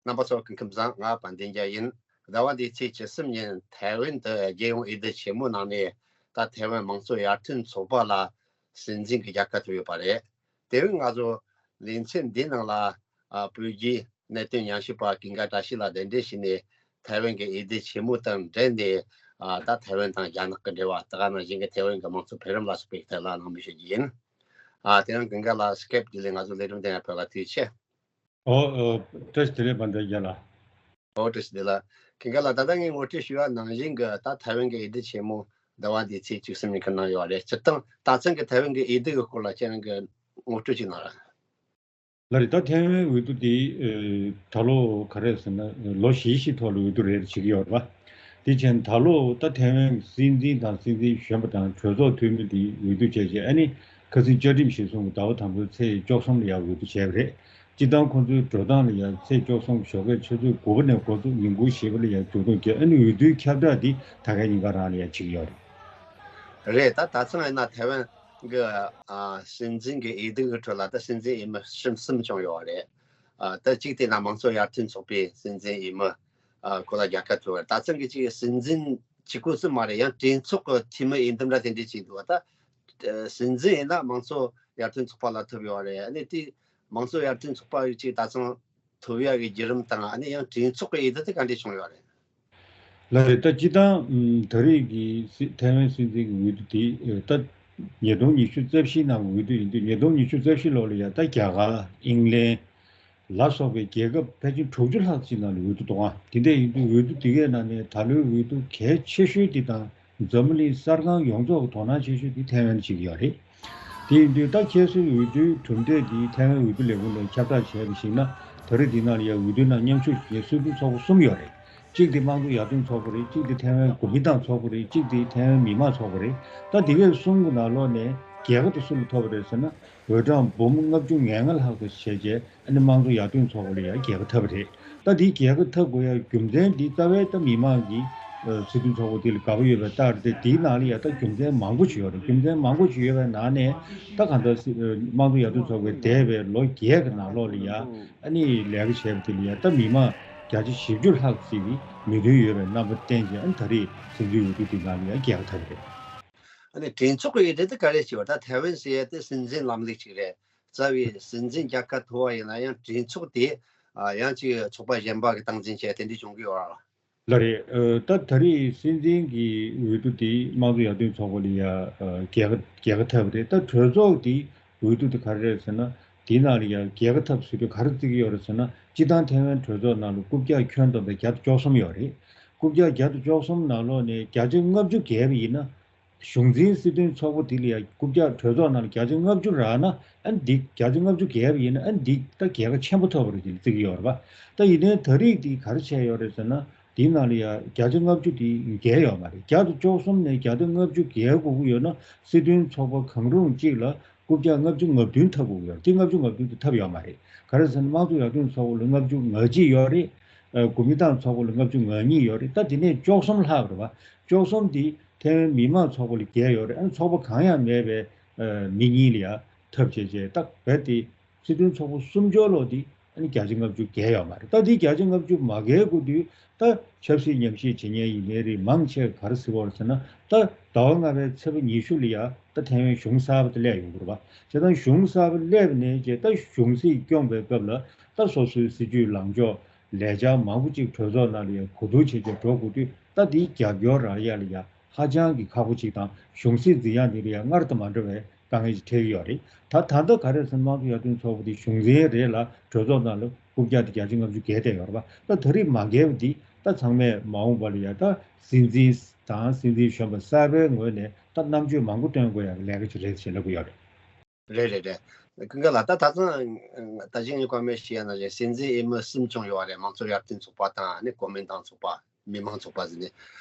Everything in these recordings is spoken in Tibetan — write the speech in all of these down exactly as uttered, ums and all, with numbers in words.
རྣམ་པ་ཚོ་སྐུ་ཁམས་བཟང་། ང་དཔལ་ལྡན་རྒྱལ་ཡིན། ཟླ་བ་འདིའི་ཚེས་བཅུ་གསུམ་ཉིན་ཐའེ་ཝན་དུ་རྒྱལ་ཡོངས་འོས་བསྡུ་ཆེན་མོའི་ནང་ནས་ད་ཐའེ་ཝན་དམངས་གཙོ་ཡར་ཐོན་ཚོགས་པ་ལ་སྲིད་འཛིན་གྱི་རྒྱལ་ཁ་ཐོབ་ཡོད་པ་རེད། དེ་རིང་ང་ཚོ་ལེ་ཚན་འདིའི་ནང་ལ་ཨ་བོད་བརྒྱུད་གནད་དོན་ཉམས་ཞིབ་པ་ཀུན་དགའ་བཀྲ་ཤིས་ལགས་གདན་འདྲེན་བྱས་ནས་ཐའེ་ཝན་གྱི་འོས་བསྡུ་ཆེན་མོ་དང་འབྲེལ་ནས་ཨ་ད་ཐའེ་ཝན་དང་རྒྱ་ནག་གི་འབྲེལ་བ། ད་ག་ནང་བཞིན་གྱི་ཐའེ་ཝན་གྱི་དམངས་གཙོ་འཕེལ་རིམ་ལ་སོགས་པའི་ཐད་ལ་གནང་མུས་ཞུ་རྒྱུ་ཡིན། ཨ་དེ་རིང་ཀུན་དགའ་ལགས་སི་ཀེབ་བརྒྱུད་ལས་ང་ཚོ་ལས་རིམ་དེ་ཡང་ཕེབས་པར་ཐུགས་རྗེ་ཆེ། ཨོ། ཨོ། བཀྲ་ཤིས་བདེ་ལེགས་དཔལ་ལྡན་རྒྱལ་ལགས། ཨོ། བཀྲ་ཤིས་བདེ་ལེགས། ཀུན་དགའ་ལགས། ད་ལྟ་ངས་ངོ་སྤྲོད་ཞུས་པ་ནང་བཞིན་གྱི་ད་ཐའེ་ཝན་གྱི་འོས་བསྡུ་ཆེན་མོ་ཟླ་བ་འདིའི་ཚེས་བཅུ་གསུམ་ཉིན་ཁུར་གནང་ཡོད་རེད། སྤྱིར་བཏང་ད་ཐེངས་ཀྱི་ཐའེ་ཝན་གྱི་འོས་བསྡུ་གི་སྐོར་ལ་ཁྱེད་རང་གིས་ངོ་སྤྲོད་ཅིག་གནང་རོགས། ལགས་རེད། ད་ཐའེ་ཝན་འོས་བསྡུ་འདི་ཨ་ད་ལོ་ག་རེ་ཟེར་ན་ལོ་བཞི་བཞི་ཐོག་ལ་འོས་བསྡུ་རེ་རེ་བྱེད་ཀྱི་ཡོད་རེད་པ། དེ་བྱས་ད་ལོ་ད་ཐའེ་ཝན་སྲིད་འཛིན་དང་སྲིད་འཛིན་གཞོན་པ་དང་གྲོས་ཚོགས་འཐུས་མི་འདི་འོས་བསྡུ་བྱས་རྗེས་ཨ་ནི་ཁ་སང་བཅའ་ཁྲིམས་གཞིར་བཟུང་གི་ཟླ་བ་དང་པོའི་ཚེས་བཅུ་གསུམ་ལ་ཡང་འོས་བསྡུ་བྱས་པ་རེད། སྤྱིར་བཏང་ཁོང་ཚོའི་འགྲོ་སྟངས་ལ་ཡང་ཚེས་བཅུ་གསུམ་ཞོགས་ཀས་ཆུ་ཚོད་དགུ་པ་ནས་འགོ་བཙུགས་ཉིན་གུང་བཞི་པ་ལ་ཡང་མཇུག་བསྡོམས་བརྒྱབ། ཨ་ནི་འོས་བསྡུའི་ཁྱབ་བསྒྲགས་འདི་ད་ག་ཉིན་གང་རང་ལ་ཡང་བྱེད་ཀྱི་ཡོད་རེད། རེད། ད་ད་ཐེངས་ཡིན་ན་ཐའེ་ཝན་གྱི་ཨ་སྲིད་འཛིན་གྱི་འོས་བསྡུ་གི་ཁྲོད་ལ་ད་སྲིད་འཛིན་འོས་མི་གསུམ་གསུམ་བྱུང་ཡོད་རེད། ཨ་ད་གཅིག་དེ་ན་དམངས་གཙོ་ཡར་ཐོན་ཚོགས་པའི་སྲིད་འཛིན་འོས་མི་ཨ་ཁོ་ལ་རྒྱལ་ཁ་ཐོབ་པ་རེད། ད་ཐེངས་ཀྱི་གཅིག་སྲིད་འཛིན་གཅིག་པོ་གསུམ་མ་རེད། ཡང་གྲོས་ཚོགས་ཀྱི་འཐུས་མི་འོས་འདེམས་ར་དེ་འདྲས་བྱས་འདུག་བ། ད་སྲིད་འཛིན་ཡིན་ན་དམངས་གཙོ་ཡར་ཐོན་ཚོགས་པ་ལ་ཐོབ་ཡོད་རེད། ཨ་ནི་དེ་དམངས་གཙོ་ཡར་ཐོན་ཚོགས་པ་གཅིག་ད་ཐེངས་ཐོབ་ཡག་གི་བརྒྱུད་རིམ་དང་ཨ་ནི་ཡང་གྲོས་ཚོགས་ཀྱི་འོས་བསྡུ་དེ་ག་འདྲས་བྱུང་ཡོད་རེད། ལགས་རེད། ད་སྤྱིར་བཏང་ཨམ་ད་རེས་ཀྱི་སྲིད་ཐའེ་ཝན་སྲིད་འཛིན་གྱི་འོས་བསྡུ་དེ་ཨ་ད་ཉིས་སྟོང་ཉི་ཤུ་རྩ་བཞིའི་ནང་གི་འོས་བསྡུ་ཡིན་དུས་ཉིས་སྟོང་ཉི་ཤུ་རྩ་བཞི་ལོ་ལ་ཡང་ད་རྒྱ་གར་ཨིང་ལན་ལ་སོགས་པའི་རྒྱལ་ཁབ་ཕལ་ཆེར་དྲུག་ཅུ་ལྷག་ཅིག་ནང་ལ་འོས་བསྡུ་གཏོང་བ་དེ་འདྲ་ཡིན་དུས་འོས་བསྡུ་དེ་གའི་ནང་ནས་ད་ལོའི་འོས་བསྡུ་གལ་ཆེ་ཤོས་དེ་དང་འཛམ་བུ་གླིང་གསར་ཁང་ཡོངས་རྫོགས་ཀྱི་དོ་སྣང་ཆེ་ཤོས་དེ་ཐའེ་ཝན་ཅིག་ཡོད་རེད། དེ་ཡིན་དུས་ད་ཁྱེད་ཚོའི་འོས་བསྡུའི་གྲུབ་འབྲས་འདི་ཐའེ་ཝན་འོས་བསྡུ་ལས་ཁུངས་ནས་ཁྱབ་བསྒྲགས་བྱས་པ་ཞིག་ན་ད་རེས་འདི་ནང་ལ་ཡང་འོས་བསྡུ་ནང་མཉམ་ཞུགས་བྱེད་མཁན་སྲིད་དོན་ཚོགས་པ་གསུམ་ཡོད་རེད། གཅིག་དེ་དམངས་གཙོ་ཡར་ཐོན་ཚོགས་པ་རེད། གཅིག་དེ་ཐའེ་ཝན་གོ་མིན་ཏང་ཚོགས་པ་རེད། གཅིག་དེ་ཐའེ་ཝན་མི་དམངས་ཚོགས་པ་རེད། ད་དེ་གའི་གསུམ་གྱི་ནང་ལོགས་ནས་རྒྱལ་ཁ་དེ་སུ་ལ་ཐོབ་པ་རེད་ཟེར་ན་འོས་གྲངས་འབུམ་ལྔ་བཅུ་ང་ལྔ་ལྷག་ཙམ་བྱས་རྗེས་ཨ་ནི་དམངས་གཙོ་ཡར་ཐོན་ཚོགས་པ་ལ་ཡང་རྒྱལ་ཁ་ཐོབ་པ་རེད། ད་དེའི་རྒྱལ་ཁ་ཐོབ་དགོས་ཡ་རྒྱུ་མཚན་འདི་རྩ་བའི་ད་མི་མང་གིས་ཨ་སྲིད་དོན་ཚོགས་པ་དེ་ལ་དགའ་པོ་ཡོད་པའི་རྟགས་རེད་དེ། དེའི་ནང་ལ་ཡ་ད་རྒྱུ་མཚན་མང་པོ་ཞིག་ཡོད་རེད། རྒྱུ་མཚན་མང་པོ་ཞིག་ཡོད་པའི་ནང་ནས་ད་གང་ལྟར་སྲིད་དམངས་གཙོ་ཡར་ཐོན་ཚོགས་པའི་འདས་པའི་ལོ་བརྒྱད་ཀྱི་ནང་ལོགས་ལ་ཡ་ཨ་ནི་ལས་ཀ་བྱས་པ་དེ་ལ་ཡ་ད་མི་མང་བརྒྱ་ཆ་བཞི་བཅུ་ལྷག་ཅིག་གིས་མོས་མཐུན་ཡོད་པའི་རྣམ་པ་བསྟན་བྱས་ཨ་ནི་ད་རེས་སྲིད་འཛིན་འོས་བསྡུ་དེ་ནང་ལ་ཡ་རྒྱལ་ཁ་ཐོབ་པ་རེད། ཨ་ནི་གྲོས་ཚོགས་ཀྱི་འོས་བསྡུ་དེ་ག་རེ་བྱས་པ། ད་ཐའེ་ཝན་ཟེར་ཡ་དེ་སྲིད་འཛིན་ལམ་ལུགས་ཅིག་རེད། རྩ་བའི་སྲིད་འཛིན་རྒྱལ་ཁ་ཐོབ་པ་ཡིན་ན་ཡང་གྲོས་ཚོགས་དེ་ཨ་ཡང་ཅིག་ཚོགས་པ་གཞན་པ་གི་སྟངས་འཛིན་བྱས་དེ་འདྲ་བྱུང་གི་ཡོད་རེད། ལགས་རེད། ཨ་ད་ད་རེས་སྲིད་འཛིན་གྱི་འོས་བསྡུ་དེ་དམངས་གཙོ་ཡར་ཐོན་ཚོགས་པ་ལ་ཡ་ཨ་རྒྱལ་ཁ་རྒྱལ་ཁ་ཐོབ་པ་རེད། ད་གྲོས་ཚོགས་དེ་འོས་བསྡུ་དེ་ག་རེ་རེད་ཟེར་ན་དེའི་ནང་ལ་ཡ་རྒྱལ་ཁ་ཐོབ་ཟེར་དུས་ག་རེ་བརྩི་གི་ཡོད་རེད་ཟེར་ན་སྤྱིར་བཏང་ཐའེ་ཝན་གྲོས་ཚོགས་ནང་ལ་རྐུབ་བཀྱག་ཁྱོན་བསྡོམས་པའི་བརྒྱ་དང་བཅུ་གསུམ་ཡོད་རེད། རྐུབ་བཀྱག་བརྒྱ་དང་བཅུ་གསུམ་ནང་ལོགས་ནས་བརྒྱ་ཆ་ལྔ་བཅུ་བརྒལ་བ་ཡིན་ན། གཞུང་འཛིན་སྲིད་དོན་ཚོགས་པ་དེ་ལ་ཡང་རྐུབ་བཀྱག་གྲོས་ཚོགས་ནང་ལ་བརྒྱ་ཆ་ལྔ་བཅུ་རག་ན་ཨ་ནི་འདི་བརྒྱ་ཆ་ལྔ་བཅུ་བརྒལ་བ་ཡིན་ན་ཨ་ནི་འདི་ད་རྒྱལ་ཁ་ཆེན་པོ་ཐོབ་པ་རེད་ཅེས་བརྩི་གི་ཡོད་རེད་པ། ད་ཡིན་ནའི་ད་རེས་འདི་ག་རེ་བྱས་ཡོད་རེད་ཟེར་ན་འདིའི་ནང་ལ་ཡང་བརྒྱ་ཆ་ལྔ་བཅུ་དེ་བརྒལ་ཡོད་མ་རེད། བརྒྱ་དང་བཅུ་གསུམ་ནས་བརྒྱ་དང་ལྔ་བཅུ་བརྒལ་དགོས་ཀྱི་ཡོད་ན་སྲིད་དོན་ཚོགས་པ་གང་རུང་གཅིག་ལ་རྐུབ་བཀྱག་ལྔ་བཅུ་ང་བདུན་ཐོབ་དགོས་ཀྱི་ཡོད་རེད། དེ་ལྔ་བཅུ་ང་བདུན་དེ་ཐོབ་ཡོད་མ་རེད། ག་རེ་ཟེར་ན་དམངས་གཙོ་ཡར་ཐོན་ཚོགས་པ་ལ་ལྔ་བཅུ་ང་གཅིག་ཡོད་རེད། ཨ་གོ་མིན་ཏང་ཚོགས་པ་ལ་ལྔ་བཅུ་ང་གཉིས་ཡོད་རེད། ད་དེ་ནས་བཅུ་གསུམ་ལྷག་རེད་པ། བཅུ་གསུམ་དེ་ཐའེ་ཝན་མི་དམངས་ཚོགས་པ་ལ་བརྒལ་ཡོད་རེད། ཨ་ནི་ཚོགས་པ་གང་ཡང་མེད་པའི་ཨ་མི་གཉིས་ལ་ཡང་ཐོབ་བྱས་བྱས་ད་རྦད་དེ་སྲིད་དོན་ཚོགས་པ་སུམ་ཅུ་ལོ་དེ་ཨ་ནི་བརྒྱ་ཆ་ལྔ་བཅུ་བརྒལ་ཡོད་མ་རེད། ད་དེ་བརྒྱ་ཆ་ལྔ་བཅུ་མ་བརྒལ་དགོས་དུས་ད་ཆབ་སྲིད་ཉམས་ཞིབ་བྱེད་མཁན་ཡིན་ནའི་རེད། མང་ཆེ་ག་རེ་ཟེར་བ་རེད་ཟེར་ན་ད་ཟླ་བ་ལྔ་པའི་ཚེས་པ་ཉི་ཤུ་ལ་ཡང་ད་ཐའེ་ཝན་གཞུང་གསར་པ་དེ་སླེབས་ཡོང་གི་རེད་པ། བྱས་ཙང་གཞུང་གསར་པ་སླེབས་ནས་བྱས་ད་གཞུང་སྲིད་སྐྱོང་བའི་སྐབས་ལ་ད་སོ་སོའི་སྲིད་ཇུས་ལངས་ཕྱོགས་ལས་འཆར་མང་པོ་ཅིག་གྲོས་ཚོགས་ནང་ལ་ཡང་གོ་བསྡུར་བྱས་བྱས་འགྲོ་དགོས་དུས་ད་དེའི་རྒྱབ་སྐྱོར་རག་ཡ་ལ་ཡང་ཧ་ཅང་གི་ཁག་པོ་ཅིག་དང་གཞུང་སྲིད་འཛིན་ཡ་འདི་ལ་ཡང་སྔར་དང་མ་འདྲ་བའི་དཀའ་ངལ་ཅིག་འཕྲད་ཀྱི་ཡོད་རེད། ད་ད་ལྟ་ག་རེ་ཟེར་ན་དམངས་གཙོ་ཡར་ཐོན་ཚོགས་པ་འདི་གཞུང་འཛིན་རེད་ལ་གྲོས་ཚོགས་ནང་ལ་རྐུབ་བཀྱག་འདི་བརྒྱ་ཆ་ལྔ་བཅུ་བརྒལ་བསྡད་ཡོད་རེད་པ། ད་ད་རེས་མ་བརྒལ་བ་འདི་ད་ཚང་མས་མ་འོངས་པ་ལ་ཡང་ད་སྲིད་འཛིན་དང་སྲིད་འཛིན་གཞོན་པ་གསར་པའི་ངོས་ནས་ད་རྣམ་དཔྱོད་མང་པོ་སྟོན་དགོས་ཡག་གི་ལས་ཀ་ཅིག་རེད་ཅེས་ལབ་ཀྱི་ཡོད་རེད། རེད་རེད་རེད། ཀུན་དགའ་ལགས། ད་ད་ཐེངས་ད་ཅི་ངས་གོང་མས་ཞུས་ཡ་ནང་བཞིན་སྲིད་འཛིན་འོས་མི་གསུམ་བྱུང་ཡོད་རེད། དམངས་གཙོ་ཡར་ཐོན་ཚོགས་པ་དང་ཨ་ནི་གོ་མིན་ཏང་ཚོགས་པ། མི་དམངས་ཚོགས་པ་ཟེར་ནས།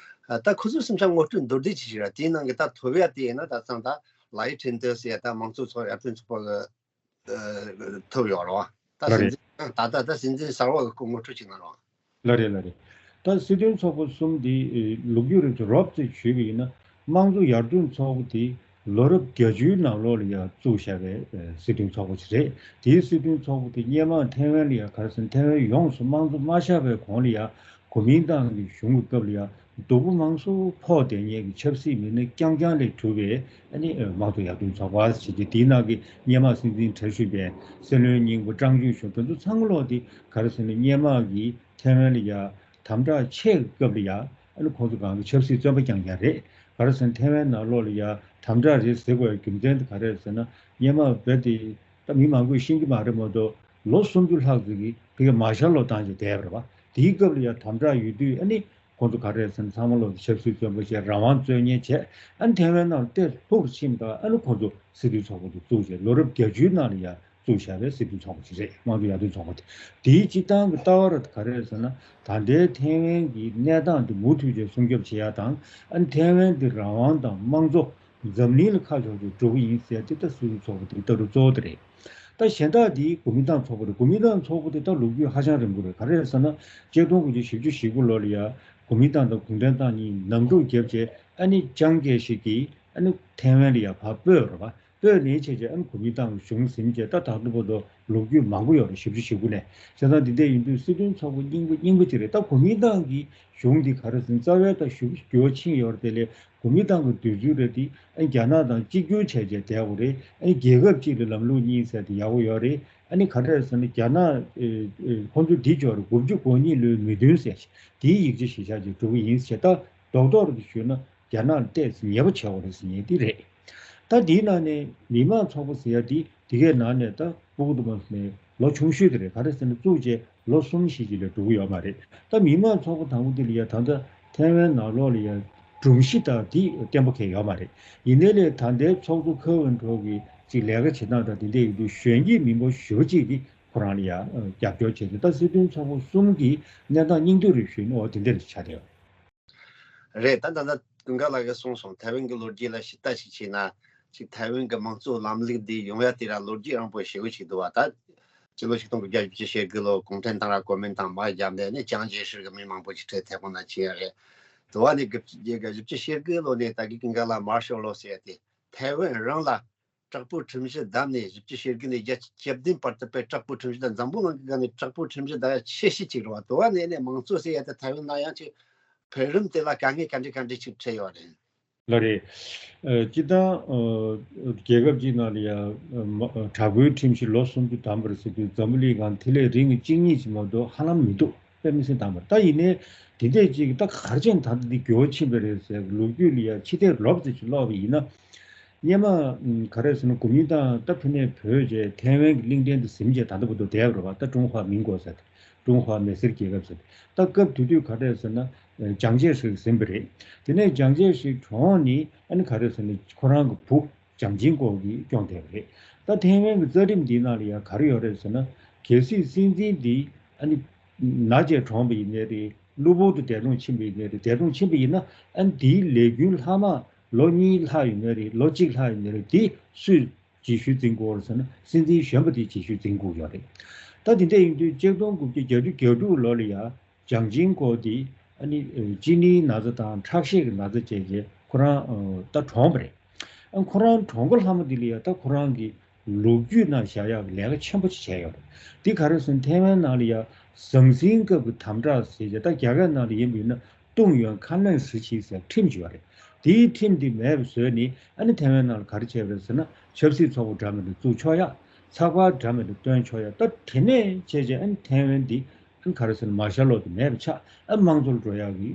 ཨ་ད་ཁོ་ཚོ་གསུམ་ཆ་ངོ་སྤྲོད་མདོར་བསྡུས་ཅིག་ཞུ་ར། དེའི་ནང་གི་ད་ཐོབ་ཡ་དེ་ཡིན་ན་ད་ཐེངས་ད་ལའི་ཁྲིན་ཏེ་ཟེར་ཡ་ད་དམངས་གཙོ་ཚོགས་ཡར་ཐོན་ཚོགས་པ་གི་ཨ་ཐོབ་ཡོད་རེད་བ། ད་ལགས་སྲིད་རེད། འཛིན་ད་ད་ད་སྲིད་འཛིན་གསར་པ་གི་སྐོར་ངོ་སྤྲོད་ཅིག་གནང་རོགས། ལགས་རེད་ལགས་རེད། ད་སྲིད་དོན་ཚོགས་པ་གསུམ་འདི་ཨེ་ལོ་རྒྱུས་རིང་ཙམ་རོབ་ཙམ་ཞུས་པ་ཡིན་ན་དམངས་གཙོ་ཡར་ཐོན་ཚོགས་པ་དེ་ ལོ་རབས་བརྒྱད་ཅུའི་ནང་ལོགས་ལ་ཡང་བཙུགས་བཞག་པའི་ཨ་སྲིད་དོན་ཚོགས་པ་ཞིག་རེད། དེའི་སྲིད་དོན་ཚོགས་པ་དེ་སྔོན་མ་ཐའེ་ཝན་ལ་ཡང་ག་རེ་ཟེར་ན་ཐའེ་ཝན་ཡོངས་སུ་དམངས་གཙོ་མ་ཆགས་པའི་གོང་ལ་ཡང་གོ་མིན་ཏང་གི་གཞུང་གི་སྐབས་ལ་ཡང་སྡུག་པོ་མང་སུ་ཕོག་བསྡད་མཁན་གྱི་ཆབ་སྲིད་མི་སྣ་རྐྱང་རྐྱང་ལས་གྲུབ་པའི་ཨ་ནི་དམངས་གཙོ་ཡར་ཐོན་ཚོགས་པ་ཞིག་གིས་དེའི་ནང་གི་སྔོན་མ་སྲིད་འཛིན་བཀྲ་ཤིས་པའི་སྲིད་བློན་རྙིང་པ་ཀྲང་ཅུན་ཞུང་དེ་ཚོ་ཚང་མ་ལོག་དེ་ག་རེ་ཟེར་ན་སྔོན་མ་གི་ཐའེ་ཝན་ལ་ཡ་དམ་དྲག་ཆེ་གི་སྐབས་ལ་ཡ་ཨ་ནི་ཁོང་ཚོ་སྒང་གི་ཆབ་སྲིད་བཙོན་པ་རྐྱང་རྐྱང་རེད། ག་རེ་ཟེར་ན་ཐའེ་ཝན་ནང་ལོགས་ལ་ཡ་དམ་དྲག་རེད་ཟེར་དགོས་ཡ་རྒྱུ་མཚན་དེ་ག་རེ་རེད་ཟེར་ན་སྔོན་མ་རྦད་དེ་ད་མི་མང་པོས་ཤེས་ཀྱི་མ་རེད་མ་གཏོགས་ལོ་སུམ་ཅུ་ལྷག་ཙམ་གྱི་ཕ་གིར་མར་ཤལ་ལོ་བཏང་བྱས་བསྡད་པ་རེད་བ། དེའི་སྐབས་ལ་ཡ་དམ་དྲག་ཡོད་དུས་ཨ་ནི་ཁོང་ཚོ་ག་རེ་ཟེར་ན་ཚང་མ་ལོག་ཆབ་སྲིད་བཙོན་པ་བྱས་རང་དབང་རྩོད་མཁན་བྱས་ཨ་ནི་ཐའེ་ཝན་ནང་ཏོག་ཙམ་ལྷུག་ཕྱིན་པ་ཨ་ནི་ཁོང་ཚོ་སྲིད་དོན་ཚོགས་པ་དེ་བཙུགས་བྱས་ལོ་རབས་བརྒྱད་ཅུའི་ནང་ལ་ཡ་བཙུགས་བཞག་པའི་སྲིད་དོན་ཚོགས་པ་ཞིག་རེད། དམངས་གཙོ་ཡར་ཐོན་ཚོགས་པ་དེ། དེའི་སྤྱིར་བཏང་གི་ལྟ་བ་ར་ག་རེ་རེད་ཟེར་ན་ད་ལྟའི་ཐའེ་ཝན་གྱི་གནས་སྟངས་དེ་མུ་མཐུད་བྱས་སྲུང་སྐྱོབ་བྱེད་ཡ་དང་ཨ་ནི་ཐའེ་ཝན་དེ་རང་དབང་དང་དམངས་གཙོ་འཛམ་གླིང་ལ་ཁ་ཕྱོགས་ཏེ་འགྲོ་གི་ཡིན་ཟེར་ཏེ་ད་སྲིད་དོན་ཚོགས་པ་དེའི་ལྟ་གྲུབ་གཙོ་བོ་དེ་རེད། ད་གཞན་དག་དེ་གོ་མིན་ཏང་ཚོགས་པ་རེད། གོ་མིན་ཏང་ཚོགས་པ་དེ་ད་ལོ་རྒྱུས་ཧ་ཅང་རིང་པོ་རེད། ག་རེ་རེད་ཟེར་ན་གཅིག་སྟོང་དགུ་བརྒྱ་བཞི་བཅུ་ཞེ་དགུ་ལོ་ལ་ཡ་གོ་མིན་ཏང་དང་གུང་ཁྲན་ཏང་གཉིས་ནང་འཁྲུག་བརྒྱབ་བྱས་ཨ་ནི་ཅང་ཀེ་ཤེ་གིས་ཨ་ནི་ཐའེ་ཝན་ལ་ཡ་ཕར་སྤོས་རེད་བ། སྤོས་ནས་བྱས་རྗེས་ཨ་ནི་གོ་མིན་ཏང་གི་གཞུང་ཟིན་རྗེས་ད་ད་ལྟ་བར་དུ་ལོ་རྒྱུས་མང་པོ་ཡོད་རེད། བཞི་བཅུ་ཞེ་དགུ་ནས་བྱས་ཙང་འདི་འདྲ་ཡིན་དུས་སྲིད་དོན་ཚོགས་པ་རྙིང་པ་རྙིང་པ་ཅིག་རེད། ད་གོ་མིན་ཏང་གི་གཞུང་འདི་ག་རེ་ཟེར་ན་རྩ་བའི་ད་ཞུ་འགྱུར་ཕྱིན་ཡོད་རེད། དེ་ལས་གོ་མིན་ཏང་གི་དུས་ཚོད་རེད་དེ་ཨ་ནི་རྒྱ་ནག་དང་གཅིག་གྱུར་བྱས་རྗེས་བསྡད་པ་རེད། ཨ་ནི་རྒྱལ་ཁབ་གཅིག་ལ་ལམ་ལུགས་གཉིས་ཟེར་དེ་ཡག་པོ་ཡོད་རེད། ཨ་ནི་ག་རེ་ཟེར་ན་རྒྱ་ནག་ཨེ་ཨེ་ཁོང་ཚོ་འདི་འབྱོར་དགུ་བཅུ་གོ་གཉིས་ལོའི་མི་བདུན་ཟེར་དེའི་ཡིག་ཆ་གཞི་བཞག་ཅིག་འགྲོ་གི་ཡིན་ཟེར། ད་རྡོག་རྡོག་རེ་ཞུས་ན། རྒྱ་ནག་ལ་ཏོག་ཙམ་ཉེ་པོ་བྱེད་དགོས་རེད་ཟེར་མཁན་འདི་རེད། ད་འདིའི་ནང་ནས་མི་དམངས་ཚོགས་པ་ཟེར་ཡ་འདི་འདི་གའི་ནང་ནས་ད་སྤུ་གུ་དུ་མ་ནས་ལོ་ཆུང་ཤོས་དེ་རེད། ག་རེ་ཟེར་ན་བཙུགས་རྗེས་ལོ་གསུམ་བཞི་ཅིག་ལས་འགྲོ་གི་ཡོད་མ་རེད། ད་མི་དམངས་ཚོགས་པ་དང་པོ་འདི་ལ་ཡ་ད་ལྟ་ཐའེ་ཝན་ནང་ལོགས་ལ་ཡ་སྒྲོམ་གཞི་དང་འདི་བརྟན་པོ་གང་ཡང་ཡོད་མ་རེད། ཡིན་ནའི་ལས་ད་ལྟའི་ཚོགས་གཙོ་ཁེ་ཝུན་ཁྲོ་གི་ཅིག་ལས་ཀ་བྱེད་སྟངས་དང་དེ་འདྲ་ཡིན་དུས་གཞོན་སྐྱེས་མི་འབོར་ཞེ་པོ་ཅིག་གིས་ཁོ་རང་ལ་ཡ་རྒྱབ་སྐྱོར་བྱས་ཏེ་ད་སྲིད་དོན་ཚོགས་པ་གསུམ་གྱི་གནས་སྟངས་སྙིང་བསྡུས་རེ་ཞུས་ན་འོ་དེ་འདྲ་རེ་ཆགས་བསྡད་ཡོད། རེད། ད་ད་ལྟ་ཀུན་དགའ་ལགས་ཀྱིས་གསུངས་སོང་། ཐའེ་ཝན་གྱི་ལོ་རྒྱུས་ལ་ཞིབ་ལྟ་ཞིག་བྱས་ན་ཅིག་ཐའེ་ཝན་གྱི་དམངས་གཙོ་ལམ་ལུགས་འདི་ཡོང་ཡ་དེ་ར་ལོ་རྒྱུས་རིང་པོ་ཞེ་པོ་ཞིག་འདུག་བ། ད་སྤྱི་ལོ་ཆིག་སྟོང་དགུ་བརྒྱ་བཞི་བཅུ་ཞེ་དགུ་ལོ་གུང་ཁྲན་ཏང་ར་གོ་མིན་ཏང་མར་བརྒྱབ་ནས་ནི་ཅང་ཅེ་ཧྲི་གི་མི་མང་པོ་ཞིག་ཁྲིད་ཐེ་ཁོང་ན་ཕྱིན་ཡ་རེད། དུ་བ་ནི་དགུ་བརྒྱ་བཞི་བཅུ་ཞེ་དགུ་ལོ་ནས་ད་གི་ཀུན་དགའ་ལགས་མར་ཤལ་ལོ་ཟེར་ཡ་དེ་ཐའེ་ཝན་རང་ལ་དྲག་པོའི་ཁྲིམས་གཞི་བསྡམས་ནས་བཞི་བཅུ་ཞེ་དགུ་ནས་རྒྱལ་སྤྱི་ཁྱབ་བདུན་བར་དུ་དཔེ་དྲག་པོའི་ཁྲིམས་གཞི་དང་འཛམ་བུ་གླིང་གི་སྒང་ནས་དྲག་པོའི་ཁྲིམས་གཞི་ལྡན་ཡ་ཆེ་ཤོས་གཅིག་རེད་བ། དུ་བ་ནས་ནས་དམངས་གཙོ་ཟེར་ཡ་དེ་ཐའེ་ཝན་ནང་ཡང་ཅིག་འཕེལ་རིམ་དེ་ལ་དཀའ་ངལ་ག་འདྲ་ག་འདྲ་ཅིག་འཕྲད་ཡོད་རེད། ལགས་རེད། ཨ་སྤྱིར་བཏང་ཨ་རྒྱལ་ཁབ་ཅིག་ནང་ལ་ཡ་ཨ་མ་ཨ་དྲག་པོའི་ཁྲིམས་གཞི་ལོ་སུམ་ཅུ་བསྡམས་པ་རེད་ཟེར་དུས་འཛམ་བུ་གླིང་སྒང་དེ་ལས་རིང་གི་གཅིག་གཉིས་ཅིག་མ་གཏོགས་ཧ་ལམ་མི་འདུག་དཔེ་མི་སྲིད་དམ་པ་རེད། ད་ཡིན་ནའི་དེ་འདྲས་ཅིག་ད་ག་རེ་བྱས་ནས་ད་ལྟ་འདི་འགྱུར་བ་ཕྱིན་པ་རེད་ཟེར་ལོ་རྒྱུས་ལ་ཡ་ཕྱི་བལྟས་རོབ་ཙམ་ཅིག་ཀློག་པ་ཡིན་ན། སྔོན་མ་ག་རེ་ཟེར་ན་གོ་མིན་ཏང་ད་ཕ་ནས་བོད་བྱས་ཐའེ་ཝན་གྱི་གླིང་ཕྲན་དུ་ཟིན་བྱས་ད་ལྟ་བར་དུ་བསྡད་པ་རེད་བ། ད་ཀྲུང་ཧྭ་མིན་གོ་ཟེར་ཏེ་ཀྲུང་ཧྭ་མི་སེར་རྒྱལ་ཁབ་ཟེར་ཏེ་ད་སྐབས་དེ་དུས་ག་རེ་ཟེར་ན་ཅང་ཅེ་ཧྲི་ཟིན་པ་རེད། དེ་ནས་ཅང་ཅེ་ཧྲི་གྲོངས་ནས་ཨ་ནི་ག་རེ་ཟེར་ན་ཁོ་རང་གི་བུ་ཅང་ཅིང་ཀོ་གིས་སྐྱོང་བསྡད་པ་རེད། ད་ཐའེ་ཝན་གྱི་རྩ་ཁྲིམས་འདིའི་ནང་ལ་ཡང་ག་རེ་ཡོད་རེད་ཟེར་ན། གལ་སྲིད་སྲིད་འཛིན་འདི་ཨ་ནི་ན་བྱས་གྲོངས་པ་ཡིན་ནའི་རེད། གློ་བུར་དུ་འདས་གྲོངས་ཕྱིན་པ་ཡིན་ནའི་རེད། འདས་གྲོངས་ཕྱིན་པ་ཡིན་ན་ཨ་ནི་དེའི་ལས་རྒྱུན་ལྷག་མ་ལོ་གཉིས་ལྷག་ཡོད་ནའི་རེད། ལོ་གཅིག་ལྷག་ཡོད་ནའི་རེད། དེ་སུས་རྗེས་ཤུལ་འཛིན་དགོས་རེད་ཟེར་ན་སྲིད་འཛིན་གཞོན་པ་དེས་རྗེས་ཤུལ་འཛིན་དགོས་ཡོད་རེད། ད་དེ་འདྲ་ཡིན་དུས་གཅིག་སྟོང་དགུ་བརྒྱ་བརྒྱད་ཅུ་གྱ་དྲུག་ལོ་ལ་ཡང་ཅང་ཅིང་ཀོ་དེ་ཨ་ནི་ཨ་གཅིན་སྙིའི་ན་ཚ་དང་ཁྲག་ཤེད་ཀྱི་ན་ཚ་བཅས་ཀྱིས་ཁོ་རང་ཨ་ད་གྲོངས་པ་རེད། ཨ་ཁོ་རང་གྲོངས་སྐབས་ལྷག་མ་དེ་ལ་ཡང་ད་ཁོ་རང་གི་ལོ་རྒྱུས་ནང་བཞག་ཡག་གི་ལས་ཀ་ཆེན་པོ་ཅིག་བྱས་ཡོད་རེད། དེ་ག་རེ་ཟེར་ན་ཐའེ་ཝན་ནང་ལ་ཡང་ཟང་ཟིང་སྐབས་ཀྱི་དམ་དྲག་ཟེར་བྱས་ད་རྒྱ་སྐད་ནང་ལ་ཡིན་པ་ཡིན་ན་ཏུང་ཡོན་ཁ་ལན་ཧྲི་ཆི་ཟེར་ཁྲིམས་ཅིག་ཡོད་རེད། དེའི་ཁྲིམས་དེ་མེད་པ་བཟོས་ནས་ཨ་ནི་ཐའེ་ཝན་ནང་ལ་ག་རེ་བྱས་པ་རེད་ཟེར་ན་ཆབ་སྲིད་ཚོགས་པ་འདྲ་མི་འདྲ་བཙུགས་ཆོག་ཡ། ཚགས་པར་འདྲ་མི་འདྲ་བཏོན་ཆོག་ཡ། ད་དེ་ནས་བྱས་བྱས་ཨ་ནི་ཐའེ་ཝན་འདི་ཨ་ནི་ག་རེ་ཟེར་ན་མར་ཤལ་ལོ་དེ་མེད་པ་ཆགས། ཨ་དམངས་གཙོར་འགྲོ་ཡག་གི་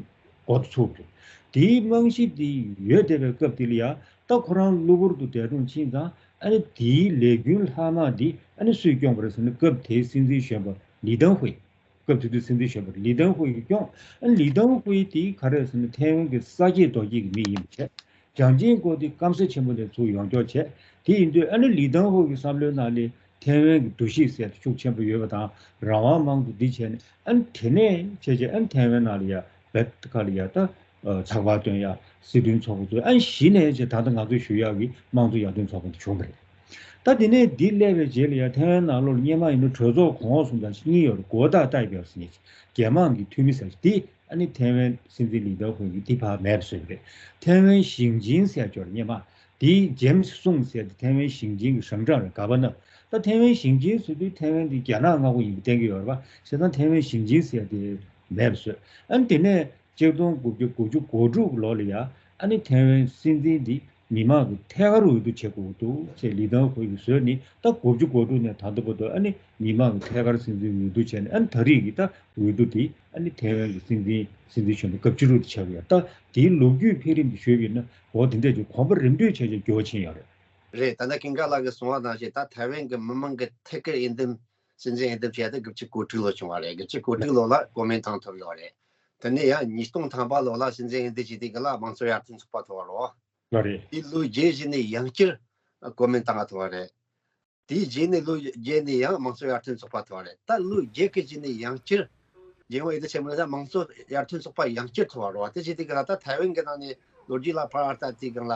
འགོ་ཚུགས་པ་རེད། དེའི་རྨང་གཞི་དེ་ཡོད་བསྡད་པའི་སྐབས་དེ་ལ་ཡ་ད་ཁོ་རང་གློ་བུར་དུ་འདས་གྲོངས་ཕྱིན་ཙང་ཨ་ནི་དེའི་ལས་རྒྱུན་ལྷག་མ་དེ་ཨ་ནི་སུས་སྐྱོང་བ་རེད་ཟེར་ན་སྐབས་དེའི་སྲིད་འཛིན་གཞོན་པ་ལི་ཏང་ཧུའེ། སྐབས་དེ་དུས་སྲིད་འཛིན་གཞོན་པ་ལི་ཏང་ཧུའེ་གིས་སྐྱོང་། ཨ་ནི་ལི་ཏང་ཧུའེ་དེ་ག་རེ་ཟེར་ན་ཐའེ་ཝན་གྱི་ས་སྐྱེས་རྡོ་སྐྱེས་ཀྱི་མི་ཡིན་པ་བྱས། ཅང་ཅིང་ཀོ་དེ་སྐམ་ས་ཆེན་པོ་ནས་ཚུར་ཡོང་ཀྱོག་བྱས། དེ་ཡིན་དུས་ཨ་ནི་ལི་ཏང་ཧུའེ་གི་བསམ་བློའི་ནང་ལ་ཐའེ་ཝན་གྱི་འདུ་ཤེས་ཟེར་ཤུགས་ཆེན་པོ་ཡོད་པ་དང་རང་དབང་དམངས་གཙོ་འདི་བྱས་ནས་ཨ་ནི་དེ་ནས་བྱས་བྱས་ཨ་ནི་ཐའེ་ཝན་ནང་ལ་ཡ་བེད་ཁ་ལ་ཡ་ད་ཚགས་པར་བཏོན་ཡ་སྲིད་དོན་ཚོགས་པ་ཚོས་ཨ་ནི་གཞི་ནས་བྱས་ད་ལྟ་ང་ཚོས་ཞུ་ཡག་གི་དམངས་གཙོ་ཡར་ཐོན་ཚོགས་པ་འདི་བྱུང་བ་རེད། ད་དེ་ནས་འདི་སླེབས་པའི་རྗེས་ལ་ཡང་ཐའེ་ཝན་ནང་ལོགས་ལ་སྔོན་མ་ཡིན་ན་གྲོས་ཚོགས་གོང་འོག་གསུམ་དང་གཉིས་ཡོད་རེད། གོ་བརྡ་ལྟ་བའི་ཟེར་ནས་རྒྱལ་དམངས་ཀྱི་འཐུས་མི་ཟེར་དེ་ཨ་ནི་ཐའེ་ཝན་སྲིད་འཛིན་ལི་ཏང་ཧུའེ་གིས་དེ་ཕར་མེད་པ་བཟོས་པ་རེད། ཐའེ་ཝན་ཞིང་ཆེན་ཟེར་ཡག་ཅིག་ཡོད་རེད། སྔོན་མ་ དེའི་ཇེམ་སི་སུང་ཟེར་ཏེ་ཐའེ་ཝན་ཞིང་ཆེན་གྱི་ཧྲང་ཀྲང་རེད། ག་བ་ན་ད་ཐའེ་ཝན་ཞིང་ཆེན་ཟེར་དུས་ཐའེ་ཝན་དེ་རྒྱ་ནག་མངའ་ཁོངས་ཡིན་པ་གཏན་འཁེལ་ཡོད་རེད་པ། བྱས་ཙང་ཐའེ་ཝན་ཞིང་ཆེན་ཟེར་ཏེ་མེད་པ་བཟོས། ཨ་ནི་དེ་ནས་ཆིག་སྟོང་དགུ་བརྒྱ་དགུ་བཅུ་གོ་དྲུག་ལོ་ལ་ཡ་ཨ་ནི་ཐའེ་ཝན་སྲིད་འཛིན་འདི་མི་མང་གི་ཐད་ཀར་འོས་བསྡུ་བྱེད་དགོས་འདུག་ཅེས་ལི་ཐང་ཧུའེ་གིས་བཟོས་ནས། ད་དགུ་བཅུ་གོ་དྲུག་ནས་ད་ལྟ་བར་དུ་ཨ་ནི་མི་མང་གི་ཐད་ཀར་སྲིད་འཛིན་འོས་བསྡུ་བྱས་ནས། ཨ་ནི་ད་རེས་ཀྱི་ད་འོས་བསྡུ་དེ་ཨ་ནི་ཐའེ་ཝན་གྱི་སྲིད་འཛིན་སྲིད་འཛིན་གཞོན་པ་སྐབས་བཅུ་དྲུག་དེ་ཆགས་ཀྱི་ཡོད། ད་དེའི་ལོ་རྒྱུས་འཕེལ་རིམ་དེ་ཞུས་པ་ཡིན་ན། འོ་དེ་འདྲས་ཀྱི་གོམ་པ་རིམ་བགྲོད་བྱས་བྱས་མགྱོགས་ཕྱིན་ཡོད་རེད། རེད། ད་ལྟ་ཀུན་དགའ་ལགས་ཀྱིས་གསུངས་པ་ནང་བཞིན། ད་ཐའེ་ཝན་གྱི་མི་མང་གི་ཐད་ཀར་འོས་འདེམས། སྲིད་འཛིན་འོས་འདེམས་བྱས་ཏེ་དགུ་བཅུ་གོ་དྲུག་ལོ་བྱུང་བ་རེད། དགུ་བཅུ་གོ་དྲུག་ལོ་ལ་གོ་མིན་ཏང་ཐོབ་ཡོད་རེད། དེ་ནས་ཡང་ཉིས་སྟོང་ཐམ་པ་ལོ་ལ་སྲིད་འཛིན་འོས་འདེམས་བྱས་དུས་སྒང་ལ་དམངས་གཙོ་ཡར་ཐོན་ཚོགས་པ་ཐོབ་པ་རེད། ལ་རེད། དེའི་ལོ་རྗེས་བཞི་ནས་ཡང་བསྐྱར་གོ་མིན་ཏང་ཐོབ་པ་རེད། དེའི་རྗེས་ནས་ལོ་རྗེས་ནས་ཡང་དམངས་གཙོ་ཡར་ཐོན་ཚོགས་པ་ཐོབ་པ་རེད། ད་ལོ་བརྒྱད་ཀྱི་རྗེས་ནས་ཡང་བསྐྱར་རྒྱལ་ཡོངས་འོས་བསྡུ་ཆེན་མོ་ལ་དམངས་གཙོ་ཡར་ཐོན་ཚོགས་པ་ཡང་བསྐྱར་ཐོབ་པ་རེད་བ། དེ་བྱས་དུས་སྒང་ལ་ད་ཐའེ་ཝན་གྱི་ནང་ནས་ལོ་རྒྱུས་ལ་ཕར་ལྟ་དུས་སྒང་ལ།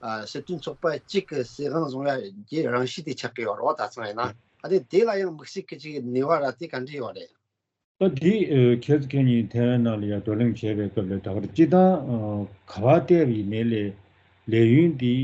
ཨ། སྲིད་དོན་ཚོགས་པ་གཅིག་གི་སྲིད་དབང་བཟུང་ཡ་གི་རང་བཞིན་དེ་ཆགས་ཀྱི་ཡོད་རེད་བ། ད་ཚང་ཡིན་ན། ཨ་ནི་དེ་ལ་ཡང་དམིགས་བསལ་གྱི་ཅིག་ནུས་པ་ར་དེ་ག་འདྲ་ཡོད་རེད། ད་དེ་ཨ་ཁྱེད་ཚོ་ཁྱེད་ཉིད་ཐའེ་ཝན་ནང་ལ་ཡ་བགྲོ་གླེང་བྱས་པའི་སྐབས་ལ། ད་ག་རེ་སྤྱིར་བཏང་ཨ་ག་པར་བལྟས་པ་ཡིན་ནའི་ལས་ལས་ཡུན་དེ་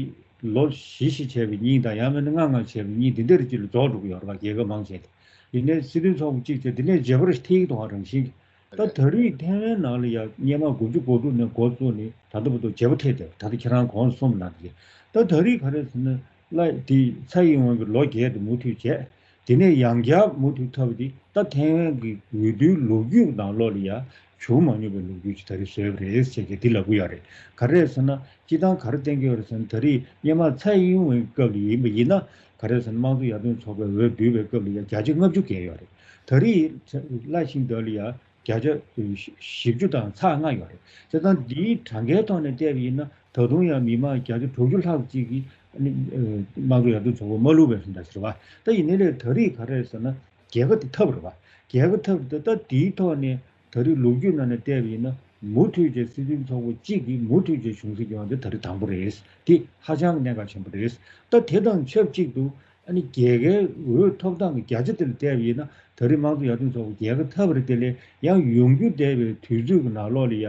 ལོ་བཞི་བཞི་བྱས་པའི་གཉིས་དང་། ཡང་མིན་ན་ལྔ་ལྔ་བྱས་པའི་གཉིས། འདི་འདྲ་ཅིག་ལ་རྫོགས་འགྲོ་གི་ཡོད་རེད་བ། རྒྱལ་ཁབ་མང་ཆེ་དེ། ཡིན་ནའི་སྲིད་དོན་ཚོགས་པ་གཅིག་བྱས། དེ་ནས་བརྗེ་པོ་རེ་ཐེབས་ཀྱི་འདུག་ག་རང་བཞིན་གྱིས། ད་ད་རེས་ཐའེ་ཝན་ནང་ལ་ཡ་སྔོན་མ་དགུ་བཅུ་གོ་དྲུག་ནས་འགོ་བཙུགས་ནས་ད་ལྟ་བར་དུ་བརྗེ་པོ་ཐེབས་བསྡད། ད་ལྟ་ཁྱེད་རང་གོང་དུ་གསུངས་པ་ནང་བཞིན། ད་ད་རེས་ག་རེ་ཟེར་ན། ལ་དེ་ཚའེ་ཨིན་ཝེན་གྱིས་ལོ་བརྒྱད་དེ་མུ་མཐུད་བྱས། དེ་ནས་ཡང་བསྐྱར་མུ་མཐུད་ཐོབ་པ་དེ་ད་ཐའེ་ཝན་གྱི་འོས་བསྡུའི་ལོ་རྒྱུས་ནང་ལོགས་ལ་ཡ་བྱུང་མ་མྱོང་བའི་ལོ་རྒྱུས་ཅིག་ད་རེས་བཟོས་པ་རེད་ཅེས་ཀྱིས་འདི་ལབ་ཀྱི་ཡོད་རེད། ག་རེ་ཟེར་ན། སྤྱིར་བཏང་ག་རེ་བསྟན་གྱི་ཡོད་རེད་ཟེར་ན། ད་རེས་སྔོན་མ་ཚའེ་ཨིན་ཝེན་གྱི་སྐབས་ལ་ཡིན་པ་ཡིན་ན། ག་རེ་ཟེར་ན། དམངས་གཙོ་ཡར་ཐོན་ཚོགས་པས་འོས་བསྡུ་བའི་སྐབས་ལ་ཡ་བརྒྱ་ཆ་ལྔ་བཅུ་བརྒལ་ཡོད་རེད། ད་རེས་སླར་གསོ་དེ་ལ་ཡ་བརྒྱ་ཆ་བཞི་བཅུ་དང་ཚེག་ལྔ་ཡོད་རེད། བྱས་ཙང་འདིའི་གྲངས་ཀའི་ཐོག་ནས་བལྟས་པ་ཡིན་ན། ད་དུང་ཡང་མི་མང་བརྒྱ་ཆ་དྲུག་ཅུ་ལྷག་ཅིག་གིས་ཨ་ནི་ཨ་དམངས་གཙོ་ཡར་ཐོན་ཚོགས་པ་མ་བླུགས་པའི་བཟོ་འདྲ་ཞིག་རེད་བ། ད་ཡིན་ནའི་ལས་ད་རེས་ག་རེ་ཟེར་ན། རྒྱལ་ཁ་དེ་ཐོབ་རེད་བ། རྒྱལ་ཁ་ཐོབ་རེད། ད་ད་དེའི་ཐོག་ནས་ད་རེས་ལོ་རྒྱུས་ནང་ནས་བལྟས་པ་ཡིན་ན། མུ་མཐུད་བྱས་སྲིད་དོན་ཚོགས་པ་གཅིག་གིས་མུ་མཐུད་བྱས་གཞུང་སྲིད་སྐྱོང་བ་དེ་ད་རེས་དང་པོ་རེད། དེ་ཧ་ཅང་གི་གནད་འགག་ཆེན་པོ་རེད། ད་དེ་དང་ཆབས་ཅིག་ཏུ་ཨ་ནི་རྒྱལ་ཁའི་འོས་ཐོབ་ཐང་གི་བརྒྱ་ཆ་དེ་ལ་བལྟས་པ་ཡིན་ན། ད་རེས་དམངས་གཙོ་ཡར་ཐོན་ཚོགས་པ་རྒྱལ་ཁ་ཐོབ་པ་རེད། དེ་ལས་ཡང་ཡོང་རྒྱུ་བསྡད་པའི་དུས་ཚོད་ཀྱི་ནང་ལོགས་ལ་ཡ་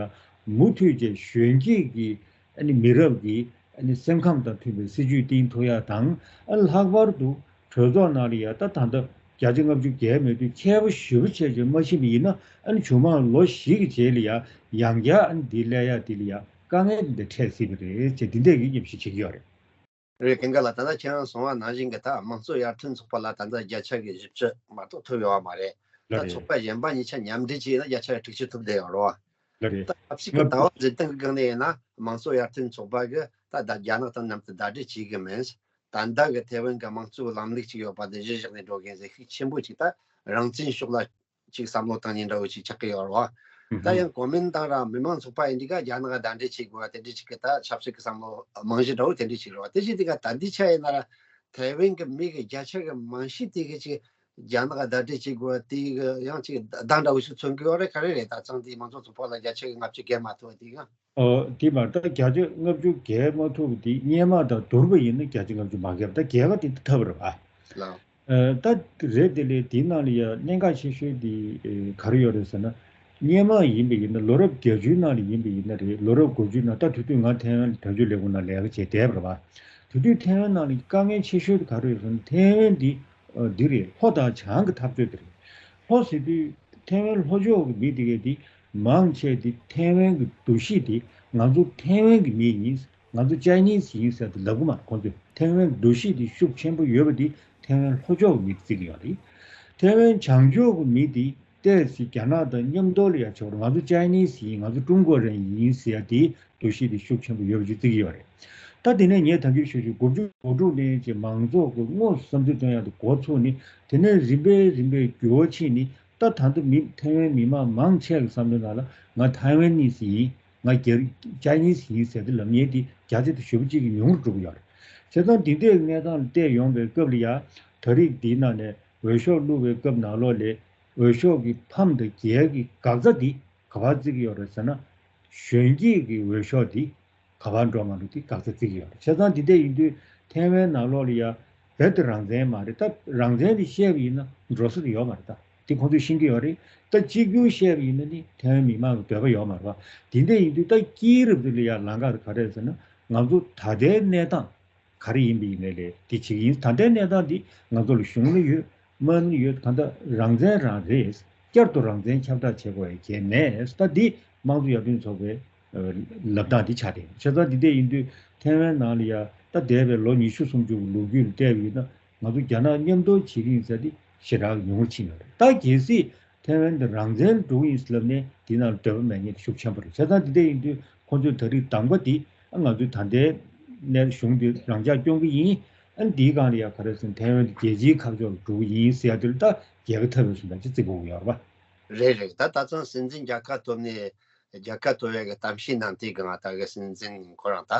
མུ་མཐུད་བྱས་གཞོན་སྐྱེས་ཀྱི་ཨ་ནི་མི་རབས་ཀྱི་ཨ་ནི་སེམས་ཁམས་དང་མཐུན་པའི་སྲིད་ཇུས་བཏིང་ཐུབ་ཡ་དང་། ཨ་ནི་ལྷག་པར་དུ་གྲོས་ཚོགས་ནང་ལ་ཡ་ད་ད་ལྟ་བརྒྱ་ཆ་ལྔ་བཅུ་བརྒལ་མེད་དུས། མཁས་པོ་ཞེ་པོ་བྱས་བྱས་མ་ཕྱིན་པ་ཡིན་ན། ཨ་ནི་མཇུག་མ་ལོ་བཞི་གི་རྗེས་ལ་ཡ་ཡང་བསྐྱར་ཨ་ནི་འདི་སླེབས་ཡ་དེ་ལ་ཡ་དཀའ་ངལ་འདི་འཕྲད་སྲིད་པ་རེད་ཅེས་འདི་འདྲས་ཀྱི་ཉམས་ཞིབ་བྱེད་ཀྱི་ཡོད་རེད། རེད། ཀུན་དགའ་ལགས། ད་ལྟ་ཁྱེད་རང་གསུངས་པ་ནང་བཞིན་གྱི་ད་དམངས་གཙོ་ཡར་ཐོན་ཚོགས་པ་ལ་ད་ལྟ་བརྒྱ་ཆ་གི་བཞི་བཅུ་མ་གཏོགས་ཐོབ་ཡོད་པ་མ་རེད། ལགས་ད་རེད། ཚོགས་པ་གཞན་པ་གཉིས་ཆ་མཉམ་འབྲེལ་བྱས་ན་བརྒྱ་ཆ་གི་དྲུག་ཅུ་ཐོབ་བསྡད་ཡོད་རེད་བ། ལགས་རེད། ད་ཆབ་སྲིད་ཀྱི་ལྔ་བདེ་བ་འཛིན་སྟངས་ཀྱི་སྒང་ནས་ཡིན་ན། དམངས་གཙོ་ཡར་ཐོན་ཚོགས་པ་གིས་ད་ད་རྒྱ་ནག་དང་མཉམ་དུ་ཟླ་སྒྲིལ་བྱེད་ཀྱི་མིན། ད་ལྟ་གི་ཐའེ་ཝན་གྱི་དམངས་གཙོའི་ལམ་ལུགས་ཅིག་ཡོད་པ་དེ་གཞི་བཞག་ནས་འགྲོ་མཁན་ཟེར། ཤུགས་ཆེན་པོ་ཅིག་ད་རང་བཙན་ཕྱོགས་ལ་ཅིག་བསམ་བློ་བཏང་མཁན་འདྲ་བོ་ཅིག་ཆགས་ཀྱི་ཡོད་རེད་བ། ད་ཡང་གོ་མིན་ཏང་ར་མི་མང་ཚོགས་པ་ཡིན་དུས་ཀ་རྒྱ་ནག་ག་ཟླ་སྒྲིལ་བྱེད་དགོས་པ་དེ་འདྲ་ཅིག་གི་ད་ཆབ་སྲིད་ཀྱི་བསམ་བློ་རྨང་གཞི་འདྲ་བོ་དེ་འདྲ་ཅིག་རེད་བ། དེ་བྱེད་དུས་ཀ་ད་ལྟའི་ཆ་ཡིན་ན་ར་ཐའེ་ཝན་གྱི་མི་གི་བརྒྱ་ཆ་གི་མང་ཤོས་དེ་གི་ཅིག་རྒྱ་ནག་ག་ཟླ་སྒྲིལ་བྱེད་དགོས་པ་དེ་གི་ཡང་ཅིག་བདག་འདྲ་བོ་ཞིག་མཚོན་གྱི་ཡོད་རེད། ག་རེ་རེད། ད་ཚང་དེའི་མང་གཙོ་ཚོགས་པ་ལ་བརྒྱ་ཆ་གི་ལྔ་བཅུ་བརྒལ་མ་ཐུབ་པ་དེ་ག་ཨོ། དེ་མ་ད་བརྒྱ་ཆ་ལྔ་བཅུ་བརྒལ་མ་ཐུབ་པ་དེ་སྔོན་མ་དང་བསྡུར་བ་ཡིན་ན་བརྒྱ་ཆ་ལྔ་བཅུ་མ་བརྒལ་བ། ད་བརྒལ་བ་དེ་ཐབས་རེད་བ། ལགས། ཨ། ད་རེད། དེ་ལས་དེའི་ནང་ལ་ཡ་གནད་འགག་ཆེ་ཤོས་དེ་ཨེ་ག་རེ་ཡོད་རེད་ཟེར་ན། སྔོན་མ་ཡིན་པ་ཡིན་ན་ལོ་རབས་བརྒྱད་ཅུའི་ནང་ལ་ཡིན་པ་ཡིན་ན་རེད། ལོ་རབས་དགུ་བཅུའི་ནང་། ད་དེ་དུས་ང་ཐའེ་ཝན་དོན་གཅོད་ལས་ཁུངས་ནང་ལས་ཀ་བྱས་བསྡད་པ་རེད་བ། དེ་དུས་ཐའེ་ཝན་ནང་ལ་དཀའ་ངལ་ཆེ་ཤོས་དེ་ག་རེ་ཡོད་ཟེར་ན། ཐའེ་ཝན་འདི་ཨ་འདི་རེད། ལྷོ་དང་བྱང་གི་འཐབ་རྩོད་དེ་རེད། ལྷོ་ཟེར་དུས་ཐའེ་ཝན་ལྷོ་ཕྱོགས་ཀྱི་མི་དེ་གས་དེ་མང་ཆེ་དེ་ཐའེ་ཝན་གྱི་འདུ་ཤེས་དེ་ང་ཚོ་ཐའེ་ཝན་གྱི་མི་ཡིན། ང་ཚོ་ཅའི་ནིས་ཡིན་ཟེར་དེ་ལབ་གི་མ་རེད། ཁོང་ཚོས་ཐའེ་ཝན་འདུ་ཤེས་དེ་ཤུགས་ཆེན་པོ་ཡོད་པ་དེ་ཐའེ་ཝན་ལྷོ་ཕྱོགས་ཀྱི་མི་དེ་བརྩི་གི་ཡོད་རེད། ཐའེ་ཝན་བྱང་ཕྱོགས་ཀྱི་མི་དེ་ཏོག་ཙམ་རྒྱ་ནག་དང་མཉམ་དུ་ལ་ཡ་ཆགས་པ་རེད། ང་ཚོ་ཅའི་ནིས་ཡིན། ང་ཚོ་ཀྲུང་གོ་རེ་ཡིན་ཟེར་ཡ་དེ་འདུ་ཤེས་དེ་ཤུགས་ཆེན་པོ་ཡོད་པ་ཅིག་བརྩི་གི་ཡོད་རེད། ད་དེ་ནས་ངས་ད་གིན་ཞུས་ཞུས་དགུ་བཅུ་གོ་དྲུག་ནས་ཅིག་མང་ཚོགས་ཀྱི་དངོས་སུ་བསམ་ཚུལ་བཏོན་ཡག་དེ་འགོ་ཚུགས་ནས། དེ་ནས་རིམ་པས་རིམ་པས་འགྱུར་བ་ཕྱིན་ནས། ད་ད་ལྟ་མི་ཐའེ་ཝན་མི་མང་མང་ཆེ་གི་བསམ་བློའི་ནང་ལ་ང་ཐའེ་ཝན་ནིས་ཡིན། ང་རྒྱ་ཅའི་ནིས་ཡིན་ཟེར་དེ་ལབ་མཁན་དེ་བརྒྱ་ཆ་དེ་ཞེ་པོ་ཅིག་གིས་ཉུང་རུ་འགྲོ་གི་ཡོད་རེད། བྱས་ཙང་འདི་འདྲའི་གནས་སྟངས་ལ་བལྟས་ཡོང་བའི་སྐབས་ལ་ཡ། ད་རེས་འདིའི་ནང་ནས་འོས་ཤོག་བླུགས་པའི་སྐབས་ནང་ལོགས་ལ་འོས་ཤོག་གི་ཕམ་དང་རྒྱལ་གྱི་འགག་རྩ་འདི་ག་པར་བརྩི་གི་ཡོད་རེད་ཟེར་ན། གཞོན་སྐྱེས་ཀྱི་འོས་ཤོག་འདི་ག་པར་འགྲོ་མ་འགྲོ་དེ་འགག་རྩ་བརྩི་གི་ཡོད་རེད། བྱས་ཙང་འདི་འདྲ་ཡིན་དུས་ཐའེ་ཝན་ནང་ལོགས་ལ་ཡ་རྦད་དེ་རང་བཙན་མ་རེད། ད་རང་བཙན་དེ་བཤད་པ་ཡིན་ན་འགྲོ་ས་དེ་ཡོད་མ་རེད། ད་དེ་ཁོང་ཚོས་ཤེས་ཀྱི་ཡོད་རེད། ད་གཅིག་གྱུར་བཤད་པ་ཡིན་ན་ནི་ཐའེ་ཝན་མི་མང་གི་འདོད་པ་ཡོད་མ་རེད་པ། དེ་འདྲ་ཡིན་དུས་ད་དཀྱིལ་རུ་དེ་ལ་ཡ་ལམ་ཁ་དེ་ག་རེ་རེད་ཟེར་ན། ང་ཚོ་ད་ལྟའི་གནས་སྟངས་ ག་རེ་ཡིན་པ་ཡིན་ནའི་ལས་དེ་བྱེད་ཀྱི་ཡིན། ད་ལྟའི་གནས་སྟངས་འདི་ང་ཚོ་ལ་གཞུང་ནི་ཡོད། དམག་ནི་ཡོད། གང་ལྟར་རང་བཙན་རང་རེད། བསྐྱར་དུ་རང་བཙན་ཁྱབ་བསྒྲགས་བྱེད་དགོས་ཡ་གལ་མེད། ད་འདི་དམངས་གཙོ་ཡར་ཐོན་ཚོགས་པའི་ལབ་སྟངས་འདི་ཆགས་བསྡད་ཡོད། བྱས་ཙང་འདི་འདྲ་ཡིན་དུས་ཐའེ་ཝན་ནང་ལ་ཡ་ད་འདས་པའི་ལོ་ཉི་ཤུ་སུམ་ཅུ་གི་ལོ་རྒྱུས་ལ་བལྟས་པ་ཡིན་ན་ང་ཚོ་རྒྱ་ནག་མཉམ་དུ་བྱེད་ཀྱི་ཡིན་ཟེར་འདི་ཞེ་དྲག་ཉུང་ངུ་ཕྱིན་ཡོད་རེད། ད་གལ་སྲིད་ཐའེ་ཝན་འདི་རང་བཙན་འགྲོ་གི་ཡིན་ཟེར་ལབ་ནས་འདི་ནང་ལ་འདོད་པ་མེད་མཁན་དེ་ཤུགས་ཆེན་པོ་རེད། བྱས་ཙང་འདི་འདྲ་ཡིན་དུས་ཁོང་ཚོས་ད་རེས་གདམ་ག་འདི་ང་ཚོའི་ད་ལྟའི་གནས་གཞུང་འདི་རང་འཇགས་སྐྱོང་གི་ཡིན། ཨ་ནི་འདིའི་སྒང་ལ་ཡ་ག་རེ་ཟེར་ན་ཐའེ་ཝན་དེ་རྒྱལ་སྤྱིའི་ཁ་ཕྱོགས་ལ་འགྲོ་གི་ཡིན་ཟེར་ཡ་དེ་ལ་ད་རྒྱལ་ཁ་ཐོབ་པའི་བཟོ་འདྲ་ཅིག་བརྩི་དགོས་ཀྱི་ཡོད་རེད་པ། རེད་རེད། ད་ད་ཚང་སྲིད་འཛིན་རྒྱལ་ཁ་ཐོབ་ནས་རྒྱལ་ཁ་ཐོབ་ཡ་གི་གཏམ་བཤད་ནང་དེའི་སྒང་ད་གི་སྲིད་འཛིན་ཁོ་རང་ད་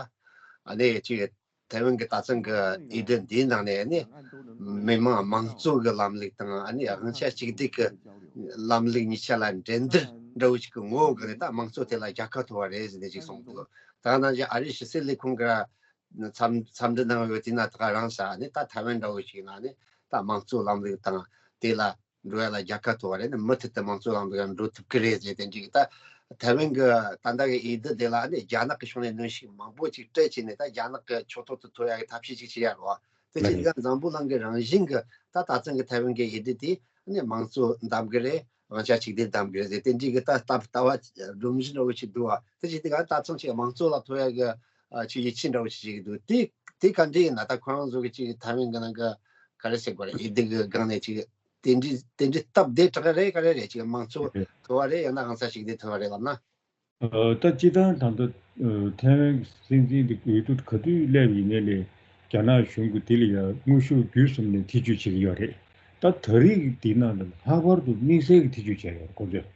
ཨ་ནི་ཅིག་ཐའེ་ཝན་གྱི་ད་ཚང་གི་འོས་བསྡུ་འདིའི་ནང་ནས་ཨ་ནི་མི་དམངས་དམངས་གཙོ་གི་ལམ་ལུགས་དང་ཨ་ནི་དབང་ཆ་གཅིག་སྡུད་ཀྱི་ལམ་ལུགས་གཉིས་ཆ་ལ་འགྲན་བསྡུར་འདྲ་བོ་ཞིག་གི་ངོ་བོ་གི་ནས་ད་དམངས་གཙོ་དེ་ལ་རྒྱལ་ཁ་ཐོབ་པ་རེད་ཟེར་ནས་ཅིག་གསུངས་འདུག་ད་ནང་བཞིན་ཨ་རིའི་ཕྱི་སྲིད་ལས་ཁུངས་ཀྱི་འཚམས་འཚམས་འདྲི་གནང་ཡོད་དེ་ན་ད་ག་རང་ས་ནས་ད་ཐའེ་ཝན་འདྲ་བོ་ཞིག་ནང་ནས་ད་དམངས་གཙོ་ལམ་ལུགས་དང་དེ་ལ་འགྲོ་ཡ་ལ་རྒྱལ་ཁ་ཐོབ་པ་རེད། ནི་མུ་མཐུད་དུ་དམངས་གཙོ་ལམ་ལུགས་ལ་འགྲོ་ཐུབ་ཀྱི་རེད་ཟེར་དེ་འདྲའི་ད་ཐའེ་ཝན་གྱི་ད་ལྟ་གི་འོས་བསྡུ་དེ་ལ་ནི་རྒྱ་ནག་གི་ཕྱོགས་ནས་གནོན་ཤུགས་མང་པོ་ཅིག་སྤྲད་བྱས་ནས་ད་རྒྱ་ནག་གི་ཕྱོགས་ཐོག་ཏུ་ཐོན་ཡ་གི་ཐབས་ཤེས་ཅིག་བྱེད་ཡ་རེད་བ། དེ་ལ་བྱེད་དུས་ད་འཛམ་བུ་གླིང་གི་རང་བཞིན་གྱི་ད་ད་ཐེངས་ཀྱི་ཐའེ་ཝན་གྱི་འོས་བསྡུ་དེ་ནི་དམངས་གཙོ་འདེམས་གི་རེད། དབང་ཆ་གཅིག་སྡུད་འདེམས་གི་རེད་ཟེར་དེ་འདྲའི་གི་ད་ལྟ་ལྟ་བ་སྒྲོམ་གཞི་འདྲ་བོ་ཞིག་འདུག་བ། དེ་བྱེད་དུས་ད་ད་ཐེངས་ཅིག་དམངས་གཙོ་ལ་ཐོན་ཡ་གི་ཨ་ཅིག་ཡིད་ཆེས་འདྲ་བོ་ཞིག་བྱེད་ཀྱི་འདུག་དེ་དེ་ག་འདྲ་ཡིན་ན་ད་ཁོ་རང་ཚོ་གི་ཅིག་ཐའེ་ཝན་གི་ནང་གི་ག་རེ་ཟེར་དགོས་རེད། འོས་བསྡུ་གི་སྒང་ནས་ཅིག་དེ་འདྲའི་དེ་འདྲའི་སྟབས་བདེ་དྲགས་རེད། ག་རེ་རེད། ཅིག་དམངས་གཙོ་ཐོབ་པ་རེད། ཡང་ན་དབང་ཆ་གཅིག་སྡུད་ཐོབ་པ་རེད་ལབ་ན། ཨ། ད་སྤྱིར་བཏང་ད་ལྟ་ཨ་ཐའེ་ཝན་གྱི་སྲིད་འཛིན་དེ་འོས་བསྡུ་ག་དུས་སླེབས་ཡིན་ནའི་ལས་རྒྱ་ནག་གཞུང་གིས་དེ་ལ་ཡང་དངོས་ཤུགས་བརྒྱུད་གསུམ་ནས་ཐེ་བྱུས་བྱེད་ཀྱི་ཡོད་རེད། ད་ད་རེས་ཀྱི་འདི་ནང་ལ་ལྷག་པར་དུ་དམིགས་བསལ་གྱི་ཐེ་བྱུས་བྱས་ཡོད་རེད་ཁོང་ཚོས།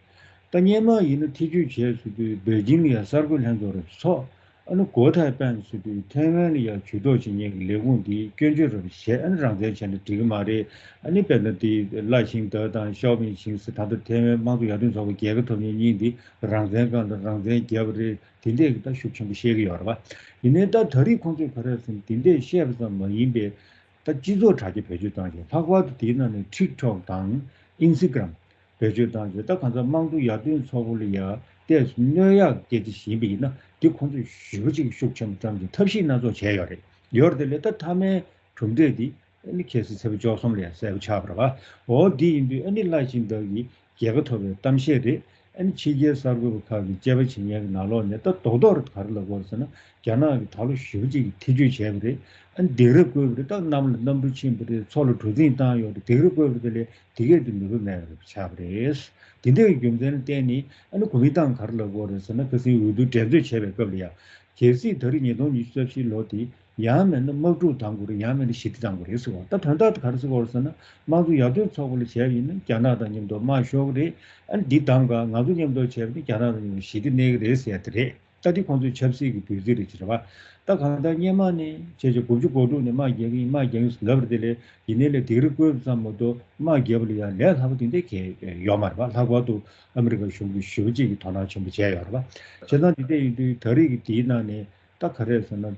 ད་སྔོན་མ་ཡིན་ན་ཐེ་བྱུས་བྱས་ཟེར་དུས་པེ་ཅིང་ལ་ཡང་གསར་འགོད་ལྷན་ཚོགས་རེ་ཚོགས། ཨ་ནི་གོ་ཐའེ་པན་ཟེར་དུས་ཐའེ་ཝན་ལ་ཡང་ཇུས་གཏོགས་བྱེད་མཁན་གྱི་ལས་ཁུངས་འདིས་སྐྱོན་བརྗོད་རེ་བྱས། ཨ་ནི་རང་བཙན་བྱས་ན་འགྲིག་གི་མ་རེད། ཨ་ནི་དཔེར་ན་དེ་ལ་ཞིང་ཏོ་དང་ཞའོ་མིང་ཞིང་ཟེར་ད་ལྟ་ཐའེ་ཝན་དམངས་གཙོ་ཡར་ཐོན་ཚོགས་པ་རྒྱལ་ཁ་ཐོབ་མཁན་གཉིས་འདི་རང་བཙན་སྒང་ལ་རང་བཙན་རྒྱབ་པ་རེད། དེ་འདྲས་ཀྱི་ད་ཤུགས་ཆེན་པོ་བཤད་ཀྱི་ཡོད་རེད་བ། ཡིན་ནའི་ད་ད་རེས་ཁོང་ཚོས་ག་རེ་ཟེར་ན་དེ་འདྲས་བཤད་པ་ཙམ་མ་ཡིན་པའི་ད་སྤྱི་ཚོགས་དྲ་རྒྱ་བེད་སྤྱོད་བཏང་བྱས། ལྷག་པར་དུ་དེའི་ནང་ནས་ཊིག་ཊོག་དང་ཨིན་སི་ཀྲམ་བེད་སྤྱོད་བཏང་བྱས། ད་གང་ལྟར་དམངས་གཙོ་ཡར་ཐོན་ཚོགས་པ་ལ་ཡ་ཏོག་ཙམ་གནོད་ཡག་སྐད་ཆ་ཞིག་ཡིན་པ་ཡིན་ན་འདི་ཁོང་ཚོས་ཞེ་པོ་ཅིག་ཤུགས་ཆེན་པོ་བཀྲམ་བྱས་ཐབས་ཤེས་སྣ་ཚོགས་བྱས་ཡོད་རེད། ཡོད་རེད་དེ་ལས་ད་མཐའ་མའི་གྲུབ་འབྲས་འདི་ཨ་ནི་ཁ་སང་ཚེས་པ་བཅུ་གསུམ་ལ་ཡང་གསལ་པོ་ཆགས་པ་རེད་བ། འོ་འདི་ཡིན་དུས་ཨ་ནི་ལ་ཞིང་ཏོ་གི་རྒྱལ་ཁ་ཐོབ་པའི་གཏམ་བཤད་རེད། ཨ་ནི་ཕྱི་རྒྱལ་གསར་འགོད་པ་ཁག་གིས་དཔྱད་པ་བྱེད་མཁན་གྱི་ནང་ལོགས་ནས་ད་རྡོག་རྡོག་རེ་ག་རེ་ལབ་དགོས་ཟེར་ན། རྒྱ་ནག་གིས་ད་ལོ་ཞེ་པོ་ཅིག་གི་ཐེ་བྱུས་བྱས་པ་རེད། ཨ་ནི་སྡིགས་ར་བསྐུལ་བ་རེད། ད་གནམ་ལ་གནམ་གྲུ་ཕྱིན་པ་རེད། མཚོ་ལ་གྲུ་གཟིངས་བཏང་ཡོད་རེད། སྡིགས་ར་བསྐུལ་བ་དེ་ལས་དེ་གས་དེ་ནུས་པ་མེད་པ་ཆགས་པ་རེད། དེ་འདྲའི་རྒྱུ་མཚན་ལ་བརྟེན་ནས་ཨ་ནི་གོ་མིན་ཏང་ག་རེ་ལབ་དགོས་རེད་ཟེར་ན། ཁ་སང་འོས་བསྡུ་འགྲན་རྩོད་བྱས་པའི་སྐབས་ལ་ཡང་། གལ་སྲིད་ད་རེས་ཉིས་སྟོང་ཉི་ཤུ་རྩ་བཞི་ལོ་དེ་ཡང་མིན་ན་དམག་འཁྲུག་བཏང་དགོས་རེད། ཡང་མིན་ན་ཞི་བདེ་བཏང་དགོས་རེད་ཟེར་བ། ད་དོན་དག་དེ་ག་རེ་ཟེར་དགོས་རེད་ཟེར་ན། དམངས་གཙོ་ཡར་ཐོན་ཚོགས་པ་ལ་བྱས་པ་ཡིན་ན་རྒྱ་ནག་དང་མཉམ་དུ་དམག་ཤོར་གི་རེད། ཨ་ནི་འདི་གདམ་ག་ང་ཚོ་མཉམ་དུ་བྱས་པ་ཡིན་ན་རྒྱ་ནག་དང་མཉམ་དུ་ཞི་བདེ་གནས་གི་རེད་ཟེར་ཡ་དེ་རེད། ད་འདི་ཁོང་ཚོའི་ཆབ་སྲིད་ཀྱི་འབོད་ཚིག་རེད་ཅེས་རེད་བ། ད་གང་ལྟར་སྔོན་མ་ནས་བྱས་བྱས་དགུ་བཅུ་གོ་དྲུག་ནས་དམག་རྒྱག་གི་ཡིན། དམག་རྒྱག་གི་ཡིན་ཟེར་ལབ་པ་རེད། དེ་ལས་ཡིན་ནའི་ལས་སྡིགས་ར་བསྐུལ་བ་ཙམ་མ་གཏོགས་དམག་རྒྱག་པ་ལ་ཡང་ལས་སླ་པོ་དེ་འདྲ་གང་ཡང་ཡོད་མ་རེད་བ། ལྷག་པར་དུ་ཨ་མི་རི་ཀ་གཞུང་གིས་ཞེ་པོ་ཅིག་གི་དོ་སྣང་ཆེན་པོ་བྱས་ཡོད་རེད་བ། བྱས་ཙང་འདི་འདྲ་ཡིན་དུས་ད་རེས་ཀྱི་དེའི་ནང་ནས་ད་ག་རེ་ཟེར་ན།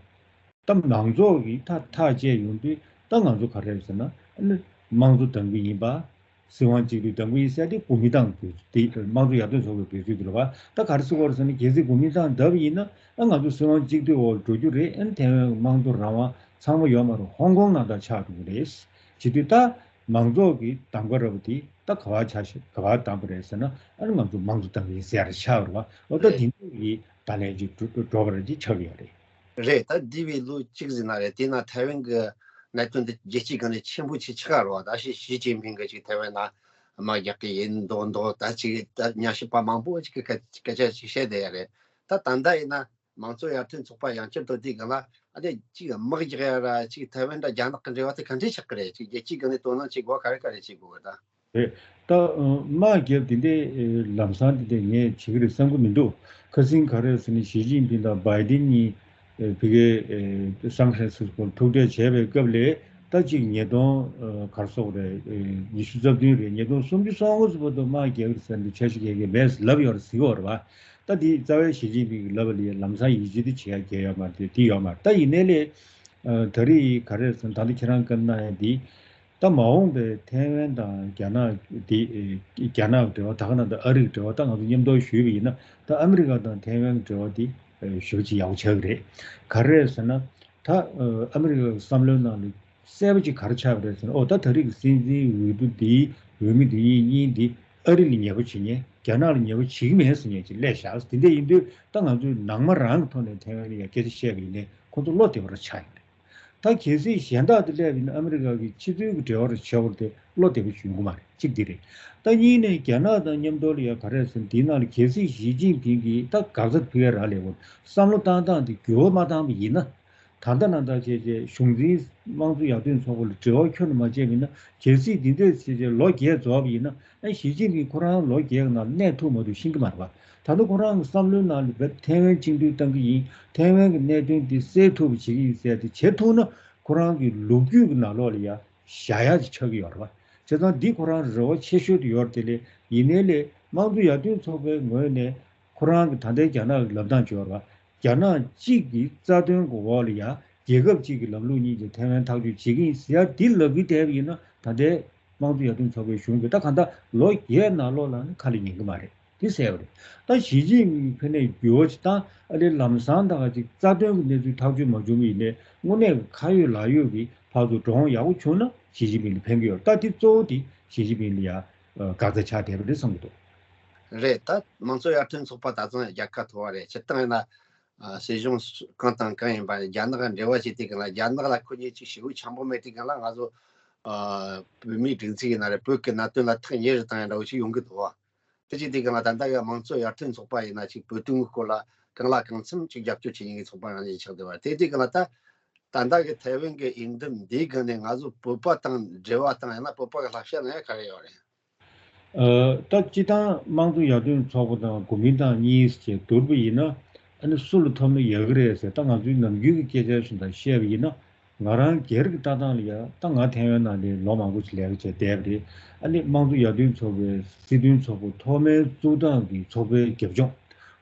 ད་མང་ཚོགས་ཀྱིས་ད་ཐག་བཅད་ཡོང་དུས་ད་ང་ཚོ་ག་རེ་ཟེར་ན། ཨ་ནི་དམངས་གཙོ་དམ་གྱི་ཡིན་པ། སྲིད་དབང་གཅིག་སྡུད་དམ་གྱི་ཡིན་ཟེར་དེ་གོ་མིན་ཏང་གི་དེ་དམངས་གཙོ་ཡར་ཐོན་ཚོགས་པའི་འབོད་ཚིག་དེ་རེད་བ། ད་ག་རེ་ཟེར་དགོས་རེད་ཟེར་ན། གལ་སྲིད་གོ་མིན་ཏང་བསྡད་པ་ཡིན་ན་ཨ་ང་ཚོ་སྲིད་དབང་གཅིག་སྡུད་འོག་ལ་འགྲོ་རྒྱུ་རེད། ཨ་ནི་ཐའེ་ཝན་གྱི་དམངས་གཙོ་རང་དབང་ཚང་མ་ཡོད་མ་རེད། ཧོང་ཀོང་ནང་ལྟར་ཆགས་འགྲོ་གི་རེད། བྱེད་དུས་ད་མང་ཚོགས་ཀྱི་གདམ་ག་ར་བ་དེ་ད་ག་པར་ཆགས་ཤག་ག་པར་བདམས་པ་རེད་ཟེར་ན། ཨ་ནི་ང་ཚོ་དམངས་གཙོ་དམ་གྱི་ཡིན་ཟེར་ཡ་རེ་ཆགས་པ་རེད་བ། འོ་ད་རེད། དེ་འདྲ་ཡི་ད་ལན་ཅིག་འགྲོ་འགྲོ་བ་རེད་ཅེས་ཆགས་ཀྱི་ཡོད་རེད། རེད། ད་འདས་པའི་ལོ་གཅིག་ཟིན་ན་རེད། དེ་ན་ཐའེ་ཝན་གྱི་གནད་དོན་འདི་རྒྱལ་སྤྱིའི་སྒང་ནས་ཆེན་པོ་ཆེ་ཆགས་རོགས། ད་ཞི་ཞི་ཅིན་ཕིང་གིས་ཅིག་ཐའེ་ཝན་ན་དམག་རྒྱག་གི་ཡིན་མདོག་མདོག་ད་ཅིག་ད་ཉམས་ཞིབ་པ་མང་པོ་ཅིག་གིས་སྐད་སྐད་ཆ་ཅིག་བཤད་བསྡད་ཡ་རེད། ད་ད་ལྟ་ཡིན་ན་མང་གཙོ་ཡར་ཐོན་ཚོགས་པ་ཡང་བསྐྱར་དུ་དེའི་སྒང་ལ་ཨ་ནི་ཅིག་དམག་རྒྱག་ཡ་ར་ཅིག་ཐའེ་ཝན་དང་རྒྱ་ནག་གི་འབྲེལ་བ་དེ་ག་འདྲས་ཆགས་ཀྱི་རེད། ཅིག་རྒྱལ་སྤྱིའི་སྒང་ནས་དོ་སྣང་བྱེད་དགོས་ག་རེ་ག་རེ་བྱེད་དགོས་ད། རེད། ད་དམག་རྒྱབ་དེ་འདྲའི་ལམ་སང་དེ་འདྲ་ངས་བྱེད་ཀྱི་རེད་བསམ་གྱི་མི་འདུག་ཁ་སང་ག་རེ་ཟེར་ན་ཞི་ཅིན་ཕིང་དང་བྷའི་ཌེན་གཉིས་ཕ་གིའི་སན་ཧྥ་རན་སིས་ཀོ་ལ་ཐུག་འཕྲད་བྱས་པའི་སྐབས་ལ་ད་ཅིག་ཉིས་སྟོང་ག་རེ་ཟེར་དགོས་རེད། ཉི་ཤུ་རྩ་བདུན་རེད། ཉིས་སྟོང་སུམ་ཅུ་སོ་ལྔ་ཙམ་བར་དུ་དམག་རྒྱག་གི་རེད་ཟེར་ནས་འཆར་གཞི་ག་གེ་མེད་ལབ་ཡོད་རེད་ཟེར་གྱི་ཡོད་རེད་བ། ད་དེ་རྩ་བའི་ཞི་ཅིན་ཕིང་གི་ལབ་པ་ལ་ལམ་སང་ཡིད་ཆེས་དེ་བྱེད་ཡ་གང་ཡོད་མ་རེད། དེ་ཡོད་མ་རེད། ད་ཡིན་ནའི་ལས་ད་རེས་ག་རེ་ཟེར་ན་ད་ལྟ་ཁྱེད་རང་བཀའ་གནང་ཡ་འདི། ད་མ་འོངས་པའི་ཐའེ་ཝན་དང་རྒྱ་ནག་དེ། རྒྱ་ནག་གི་འབྲེལ་བ། ད་ག་ནང་དུ་ཨ་རི་གི་འབྲེལ་བ། ད་ང་ཚོ་མཉམ་དུ་ཞུས་པ་ཡིན་ན་ད་ཨ་མི་རི་ཀ་དང་ཐའེ་ཝན་གྱི་འབྲེལ་བ་དེ་ཞེ་པོ་ཅིག་ཡག་པོ་ཆགས་ཀྱི་རེད། ག་རེ་རེད་ཟེར་ན། ད་ཨ་མི་རི་ཀའི་བསམ་བློའི་ནང་ལ་གསལ་པོ་ཅིག་ག་རེ་ཆགས་པ་རེད་ཟེར་ན། ཨོ་ད་ད་རེས་ཀྱི་སྲིད་འཛིན་འོས་བསྡུ་འདིའི་འོས་མི་འདི་གཉིས་གཉིས་འདི་ཨ་རི་ལ་ཉེ་པོ་བྱེད་མཁན། རྒྱ་ནག་ལ་ཉེ་པོ་བྱེད་ཀྱི་མེད་ཟེར་མཁན་ཅིག་སླེབས་བཞག་དེ་འདྲ་ཡིན་དུས་ད་ང་ཚོས་ནང་མ་རང་གི་ཐོག་ནས་ཐའེ་ཝན་ལ་ཡ་སྐད་ཆ་བཤད་པ་ཡིན་ནའི་ཁོ་ཚོ་བློ་བདེ་པོ་ར་ཆགས་ཡོད་རེད། ད་གལ་སྲིད་གཞན་དག་དེ་སླེབས་ཡིན་ན་ཨ་མི་རི་ཀ་གི་ཕྱི་ཚུལ་གྱི་འབྲེལ་བ་རེ་བྱེད་པར་དེ་བློ་བདེ་པོ་ཞིག་ཡོང་གི་མ་རེད། གཅིག་འདི་རེད། ད་གཉིས་ནས་རྒྱ་ནག་དང་མཉམ་དུ་ལ་ཡ་ག་རེ་ཟེར་ན་འདིའི་ནང་ལ་གལ་སྲིད་ཞི་ཅིན་ཕིང་གིས་ད་འགག་རྩ་ཕུད་ཡ་རག་ལས་པར་བསམ་བློ་བཏང་སྟངས་དེ་འགྱུར་བ་མ་བཏང་པ་ཡིན་ན། ད་ལྟ་ནང་ལྟར་བྱས་བྱས་གཞུང་འཛིན་དམངས་གཙོ་ཡར་ཐོན་ཚོགས་པ་ལ་འབྲེལ་བ་ཁྱོན་ནས་མ་བྱས་པ་ཡིན་ན། གལ་སྲིད་འདི་འདྲས་བྱས་བྱས་ལོ་བརྒྱད་རྫོགས་པ་ཡིན་ན། ཨ་ཞི་ཅིན་ཕིང་ཁོ་རང་ལོ་བརྒྱད་ཀྱི་ནང་གནས་ཐུབ་མ་ཐུབ་ཤེས་ཀྱི་མ་རེད་པ། ད་ནི་ཁོ་རང་གི་བསམ་བློའི་ནང་ལ་བས་ཐའེ་ཝན་བཅིངས་འགྲོལ་བཏང་གི་ཡིན། ཐའེ་ཝན་གྱི་གནད་དོན་འདི་སེལ་ཐུབ་པ་བྱེད་ཀྱི་ཡིན་ཟེར་ཏེ་བྱེད་ཐུབ་ན། ཁོ་རང་གི་ལོ་རྒྱུས་ཀྱི་ནང་ལོགས་ལ་ཡ་བཞག་ཡ་ཅིག་ཆགས་ཀྱི་ཡོད་རེད་པ། བྱས་ཙང་འདི་ཁོ་རང་རེ་བ་ཆེ་ཤོས་དེ་ཡོད་རེད། དེ་ལས་ཡིན་ནའི་ལས་དམངས་གཙོ་ཡར་ཐོན་ཚོགས་པའི་ངོས་ནས་ཁོ་རང་གི་ད་ལྟའི་རྒྱ་ནག་གི་ལབ་སྟངས་ཅིག་ཡོད་རེད་པ། རྒྱ་ནག་གཅིག་གི་རྩ་དོན་གྱི་འོག་ལ་ཡ་རྒྱལ་ཁབ་གཅིག་གི་ལམ་ལུགས་གཉིས་ཀྱི་ཐའེ་ཝན་ཐག་གཅོད་བྱེད་ཀྱི་ཡིན་ཟེར་ཡ་འདི་ལབ་ཀྱི་བསྡད་པ་ཡིན་ན། ད་ལྟའི་དམངས་གཙོ་ཡར་ཐོན་ཚོགས་པའི་གཞུང་གིས་ད་གང་ལྟར་ལོ་བརྒྱད་ནང་ལོགས་ལ་ནི་ཁ་ལ་ཉན་གྱི་མ་རེད། འདི་གསལ་པོ་རེད། ད་ཞི་ཅིན་ཕིང་ཕན་ནས་འགྱུར་བ་ཅིག་བཏང་། ཨ་ལས་ལམ་སང་ད་ག་ཅིག་རྩ་དོན་གྱི་གནས་ཚུལ་ཐག་གཅོད་མ་བྱུང་བ་ཡིན་ནའི་དངོས་གནས་ཁ་ཡོད་ལག་ཡོད་ཀྱི་ཕར་ཚུར་འགྲོ་འོང་ཡག་པོ་བྱུང་ན་ཞི་ཅིན་ཕིང་ལ་ཕན་གྱི་ཡོད། ད་འདི་གཙོ་བོ་དེ་ཞི་ཅིན་ཕིང་ལ་ཡ་འགག་རྩ་ཆགས་བསྡད་པ་རེད་བསམ་གྱི་འདུག་རེད། ད་དམངས་གཙོ་ཡར་ཐོན་ཚོགས་པ་ད་ཚང་རྒྱལ་ཁ་མཐོ་བ་རེད། སྤྱིར་བཏང་ཡིན་ན་ཨ་སྲིད་གཞུང་གང་དང་གང་ཡིན་པ་རྒྱ་ནག་འབྲེལ་བ་བྱེད་དུས་སྒང་ལ། རྒྱ་ནག་ལ་ཁོ་གཉིས་ཅིག་ཞེ་པོ་འཆམ་པོ་མེད་དུས་སྒང་ལ། ང་ཚོ་ཨ་བོད་མིའི་སྒྲིག་འཛུགས་ཡིན་ན་རེད། བོད་ཀྱི་གནད་དོན་ལ་ཐག་ཉེ་རུ་བཏང་ཡ་འདྲ་བོ་ཞིག་ཡོང་གི་འདུག་བ། དེ་བྱེད་དུས་སྒང་ལ་ད་ལྟ་གི་དམངས་གཙོ་ཡར་ཐོན་ཚོགས་པ་ཡིན་ན་ཅིག་བོད་དོན་གྱི་སྐོར་ལ་གང་ལ་གང་འཚམ་ཅིག་རྒྱབ་སྐྱོར་བྱེད་མཁན་གྱི་ཚོགས་པ་རང་བཞིན་ཆགས་བསྡད་པ་རེད། དེ་དུས་སྒང་ལ་ད་ད་ལྟ་གི་ཐའེ་ཝན་གྱི་འོས་འདེམས་འདིའི་སྒང་ནས་ང་ཚོ་བོད་པ་དང་འབྲེལ་བ་དང་། ཡང་ན་བོད་པ་གི་བསླབ་བྱ་ལེན་ཡ་ག་རེ་ཡོད་རེད། ཨ་ད་སྤྱིར་བཏང་དམངས་གཙོ་ཡར་ཐོན་ཚོགས་པ་དང་གོ་མིན་ཏང་གཉིས་ཀྱིས་བསྡུར་བ་ཡིན་ན། ཨ་ནི་སུ་ལ་ཐོབ་ན་ཡག་གི་རེད་ཟེར། ད་ང་ཚོའི་ནམ་རྒྱུན་གྱི་སྐད་ཆ་བཞིན་དང་བཤད་པ་ཡིན་ན། ང་རང་སྒེར་གྱི་ལྟ་སྟངས་ལ་ཡ། ད་ང་ཐའེ་ཝན་ནང་ལ་ལོ་མང་པོ་ཞིག་ལས་ཀ་བྱས་བསྡད་པ་རེད། ཨ་ནི་དམངས་གཙོ་ཡར་ཐོན་ཚོགས་པའི་སྲིད་དོན་ཚོགས་པ་ཐོག་མའི་བཙུགས་སྟངས་ཀྱི་ཚོགས་པའི་རྒྱབ་ལྗོངས།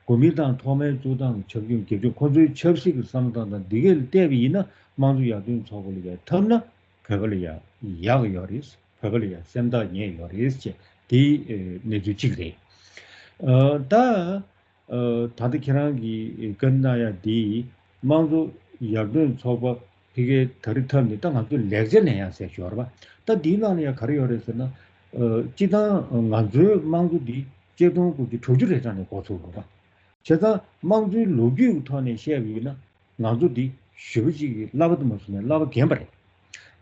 གོ་མིན་ཏང་ཐོག་མའི་བཙུགས་སྟངས་ཀྱི་ཆབ་ཆུང་རྒྱབ་ལྗོངས། ཁོ་ཚོའི་ཆབ་སྲིད་ཀྱི་བསམ་བློ་བཏང་སྟངས་འདི་གས་ལ་བལྟས་པ་ཡིན་ན། དམངས་གཙོ་ཡར་ཐོན་ཚོགས་པ་ལ་ཡ་ཐོབ་ན་བོད་པ་ལ་ཡ་ཡག་གི་ཡོད་རེད། བོད་པ་ལ་ཡ་སེམས་ཐག་ཉེ་ཡོད་རེད་ཅེས་དེ་ཨེ་གནས་ཚུལ་གཅིག་རེད། ཨ་ད་ཨ་ད་ལྟ་ཁྱེད་རང་གིས་བཀའ་འདྲི་གནང་ཡ་དེ་དམངས་གཙོ་ཡར་ཐོན་ཚོགས་པ་ཕ་གིར་ད་རེས་ཐོབ་ནས། ད་ང་ཚོས་ལེགས་ཆ་ལེན་ཡ་ཟེར་ཞོར་བ། ད་འདིའི་ནང་ལ་ཡ་ག་རེ་ཡོད་རེད་ཟེར་ན། ཨ་སྤྱིར་བཏང་ང་ཚོའི་དམངས་གཙོ་འདི་ཆིག་སྟོང་དགུ་བརྒྱ་དྲུག་ཅུ་རེ་གྲངས་ནས་འགོ་ཚུགས་དགོས་པ། བྱས་ཙང་དམངས་གཙོའི་ལོ་རྒྱུས་ཀྱི་ཐོག་ནས་བཤད་པ་ཡིན་ན། ང་ཚོ་འདི་ཞེ་པོ་ཅིག་གི་བསླབ་པ་དུ་མ་སོང་ནས་བསླབ་པ་རྒན་པ་རེད།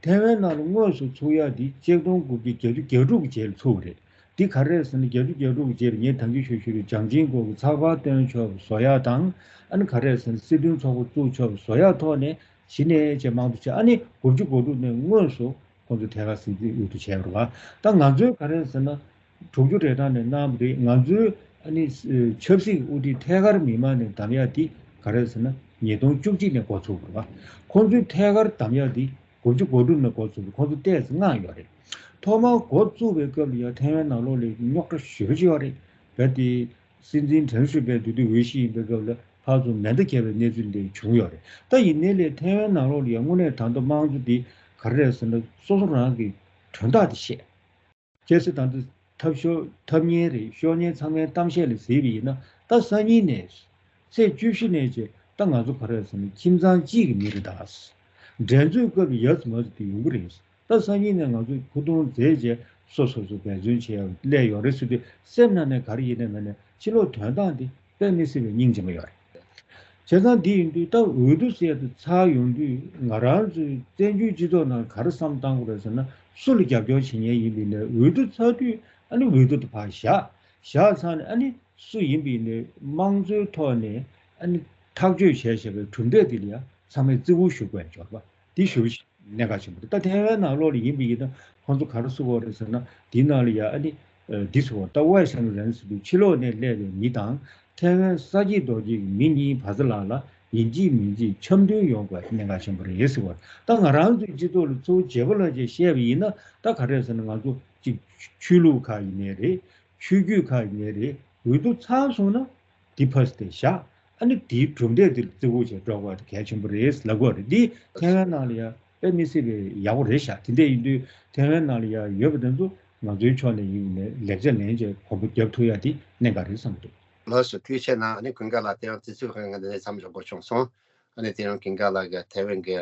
ཐའེ་ཝན་ནང་ལ་དངོས་སུ་ཚུགས་ཡག་འདི་ཆིག་སྟོང་དགུ་བརྒྱ་བརྒྱད་ཅུ་གྱ་དྲུག་གི་རྗེས་ལ་ཚུགས་པ་རེད། འདི་ག་རེ་རེད་ཟེར་ན། བརྒྱད་ཅུ་གྱ་དྲུག་གི་རྗེས་ལ་ངས་ད་གིན་ཞུས་ཞུས་རེད། ཅང་ཅིན་ཀོ་གི་ཚགས་པར་བཏོན་ཆོག་པ་བཟོ་ཡག་དང་། ཨ་ནི་ག་རེ་རེད་ཟེར་ན། སྲིད་དོན་ཚོགས་པ་བཙུགས་ཆོག་པ་བཟོ་ཡག་ཐོག་ནས་གཞི་ནས་བྱས་དམངས་གཙོ་བྱས། ཨ་ནི་དགུ་བཅུ་གོ་དྲུག་ནས་དངོས་སུ་ཁོང་ཚོ་ཐད་ཀར་སྲིད་འཛིན་འོས་བསྡུ་བྱས་པ་རེད་བ། ད་ང་ཚོའི་ག་རེ་ཟེར་ན། དྲུག་ཅུ་རེ་གྲངས་ནས་གནང་བ་རེད། ང་ཚོའི་ཨ་ནི་ཆབ་སྲིད་ཀྱི་དབུ་ཁྲིད་ཐད་ཀར་མི་མང་ནས་བདམས་ཡག་འདི་ག་རེ་ཟེར་ན། ཉིས་སྟོང་བཅུ་གཅིག་ནས་འགོ་ཚུགས་པ་རེད་བ། ཁོང་ཚོའི་ཐད་ཀར་བདམས་ཡག་འདི་དགུ་བཅུ་གོ་དྲུག་ནས་འགོ་ཚུགས་པ། ཁོང་ཚོ་ཏོག་ཙམ་སྔ་ཡོད་རེད། ཐོག་མར་འགོ་བཙུགས་པའི་སྐབས་ལ་ཡང་ཐའེ་ཝན་ནང་ལོགས་ལ་རྙོག་དྲ་ཞེ་པོ་ཅིག་ཡོད་རེད། རྦད་དེ་སྲིད་འཛིན་ཁྲེན་ཧྲི་ཕིན་དེ་དུས་འོས་གཞི་ཡིན་པའི་སྐབས་ལ་ཕར་ཚུར་མེ་མདའ་བརྒྱབ་པའི་གནས་ཚུལ་འདི་བྱུང་ཡོད་རེད། ད་ཡིན་ནའི་ལས་ཐའེ་ཝན་ནང་ལོགས་ལ་ཡང་དངོས་གནས་ད་ལྟ་དམངས་གཙོ་འདི་ག་རེ་རེད་ཟེར་ན། སོ་སོ་རང་གི་དོན་དག་དེ་བཤད། གལ་སྲིད་ད་ལྟ་འཐབ་ཤོར་འཐབ་མཁན་རེད། ཤོར་མཁན་ཚང་མའི་གཏམ་བཤད་ལ་གཟིགས་པ་ཡིན་ན། ད་སང་ཉིན་ནས་ཚེས་བཅུ་བཞི་ནས་བྱས། ད་ང་ཚོ་ག་རེ་རེད་ཟེར་ན། ཁྱིམ་ཚང་གཅིག་གི་མི་རེད་ད། འགྲན་རྩོད་སྐབས་ཡ་ཙི་མ་ཙི་དེ་ཡོང་གི་རེད། ད་སང་ཉིན་ནས་ང་ཚོ་ཁུ་ཐུང་རྫས་བྱས་སོ་སོ་སོ་འབད་བརྩོན་བྱེད་ཡག་སླེབས་ཡོད་རེད་ཟེར་དུས། སེམས་ནང་ནས་ག་རེ་ཡིན་ནའི་མིན་ནའི་ཕྱི་ལོགས་དོན་དག་འདི་དཔེ་མི་སྲིད་པའི་སྙིང་རྗེ་མོ་ཡོད་རེད། བྱས་ཙང་འདི་ཡིན་དུས་ད་འོས་བསྡུ་ཟེར་དུས་ཚར་ཡོང་དུས། ང་རང་ཚོའི་བཙན་བྱོལ་སྤྱི་ཚོགས་ནང་ག་རེ་བསམ་བཏང་དགོས་རེད་ཟེར་ན། སུ་ལ་རྒྱབ་སྐྱོར་བྱེད་མཁན་ཡིན་པ་ཡིན་ནའི་འོས་བསྡུ་ཚར་དུས་ཨ་ནི་འོས་བསྡུ་དེ་ཕར་བཞག་བཞག་ཚར་ནས་ཨ་ནི་སུ་ཡིན་པ་ཡིན་ནའི་དམངས་གཙོའི་ཐོག་ནས་ཨ་ནི་ཐག་གཅོད་བྱས་བཞག་པའི་གྲུབ་འབྲས་དེ་ལ་ཡང་ཚང་མས་བརྩི་བཀུར་ཞུ་དགོས་ཡ་འབྱོར་བ་འདི་ཞུ། གནད་འགག་ཆེན་པོ་རེད། ད་ཐའེ་ཝན་ནང་ལོགས་ལ་ཡིན་པ་ཡིན་ན་ཁོང་ཚོ་ག་རེ་གསུང་གི་ཡོད་རེད་ཟེར་ན། དེའི་ནང་ལ་ཡ་ཨ་ནི་ཨ་འདི་ཟེར་བ། ད་ཝའེ་ཤང་རན་ཟེར་དུས་ཕྱི་ལོགས་ནས་སླེབས་པའི་མི་དང་ཐའེ་ཝན་ས་སྐྱིད་རྡོ་སྐྱིད་ཀྱི་མི་གཉིས་བར་མཚམས་ལ་ཡིན་གཅིག་མིན་གཅིག་འཆམ་མཐུན་ཡོང་དགོས་གནད་འགག་ཆེན་པོ་རེད་ཟེར་བ། ད་ང་རང་ཚོའི་སྤྱི་ཚོགས་ལ་གཙོ་བོ་བྱེད་པོ་ལ་ཅིག་བཤད་པ་ཡིན་ན། ད་ག་རེ་ཟེར་ན། ང་ཚོ་གཅིག་ཆོས་ལུགས་ཁག་ཡིན་ནའི་རེད། ཆོས་བརྒྱུད་ཁག་ཡིན་ནའི་རེད། འོས་བསྡུ་ཚར་སོང་ན་འདི་ཕར་དེ་བཞག་ཨ་ནི་དེའི་གྲུབ་འབྲས་དེ་བརྩི་བཀུར་བྱས་འགྲོ་དགོས་དེ་གལ་ཆེན་པོ་རེད་ལབ་དགོས་རེད། འདི་ཐའེ་ཝན་ནང་ལ་ཡ་དཔེ་མི་སྲིད་པའི་ཡག་པོ་རེད་ཤག་དེ་འདྲ་ཡིན་དུས་ཐའེ་ཝན་ནང་ལ་ཡ་ཡོད་པ་དེ་ཚོ་ང་ཚོའི་ཕྱོགས་ནས་ཡིན་ནའི་ལེགས་ཆ་ལེན་བྱས་གོམ་པ་རྒྱབ་ཐུབ་ཡ་དེ་གནད་འགག་རེད་བསམ་གྱི་འདུག་ལགས་སོ། ཐུགས་རྗེ་ཆེ་གནང་། ཨ་ནི་ཀུན་དགའ་ལགས། དེ་ཡང་དུས་ཚོད་ཁང་ང་འདི་ནས་མཚམས་འཇོག་དགོས་བྱུང་སོང་། ཨ་ནི་དེ་རིང་ཀུན་དགའ་ལགས་ཀྱིས་ཐའེ་ཝན་གྱི་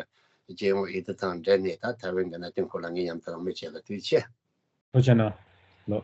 རྒྱལ་ཡོངས་འོས་བསྡུ་དང་འབྲེལ་ནས་ད་ཐའེ་ཝན་གྱི་གནད་དོན་སྐོར་ལ་ངས་ཡང་དུ་དམིགས་བྱས་ལ་ཐུགས་རྗེ་ཆེ། ཐུགས་རྗེ་གནང་། ལོ།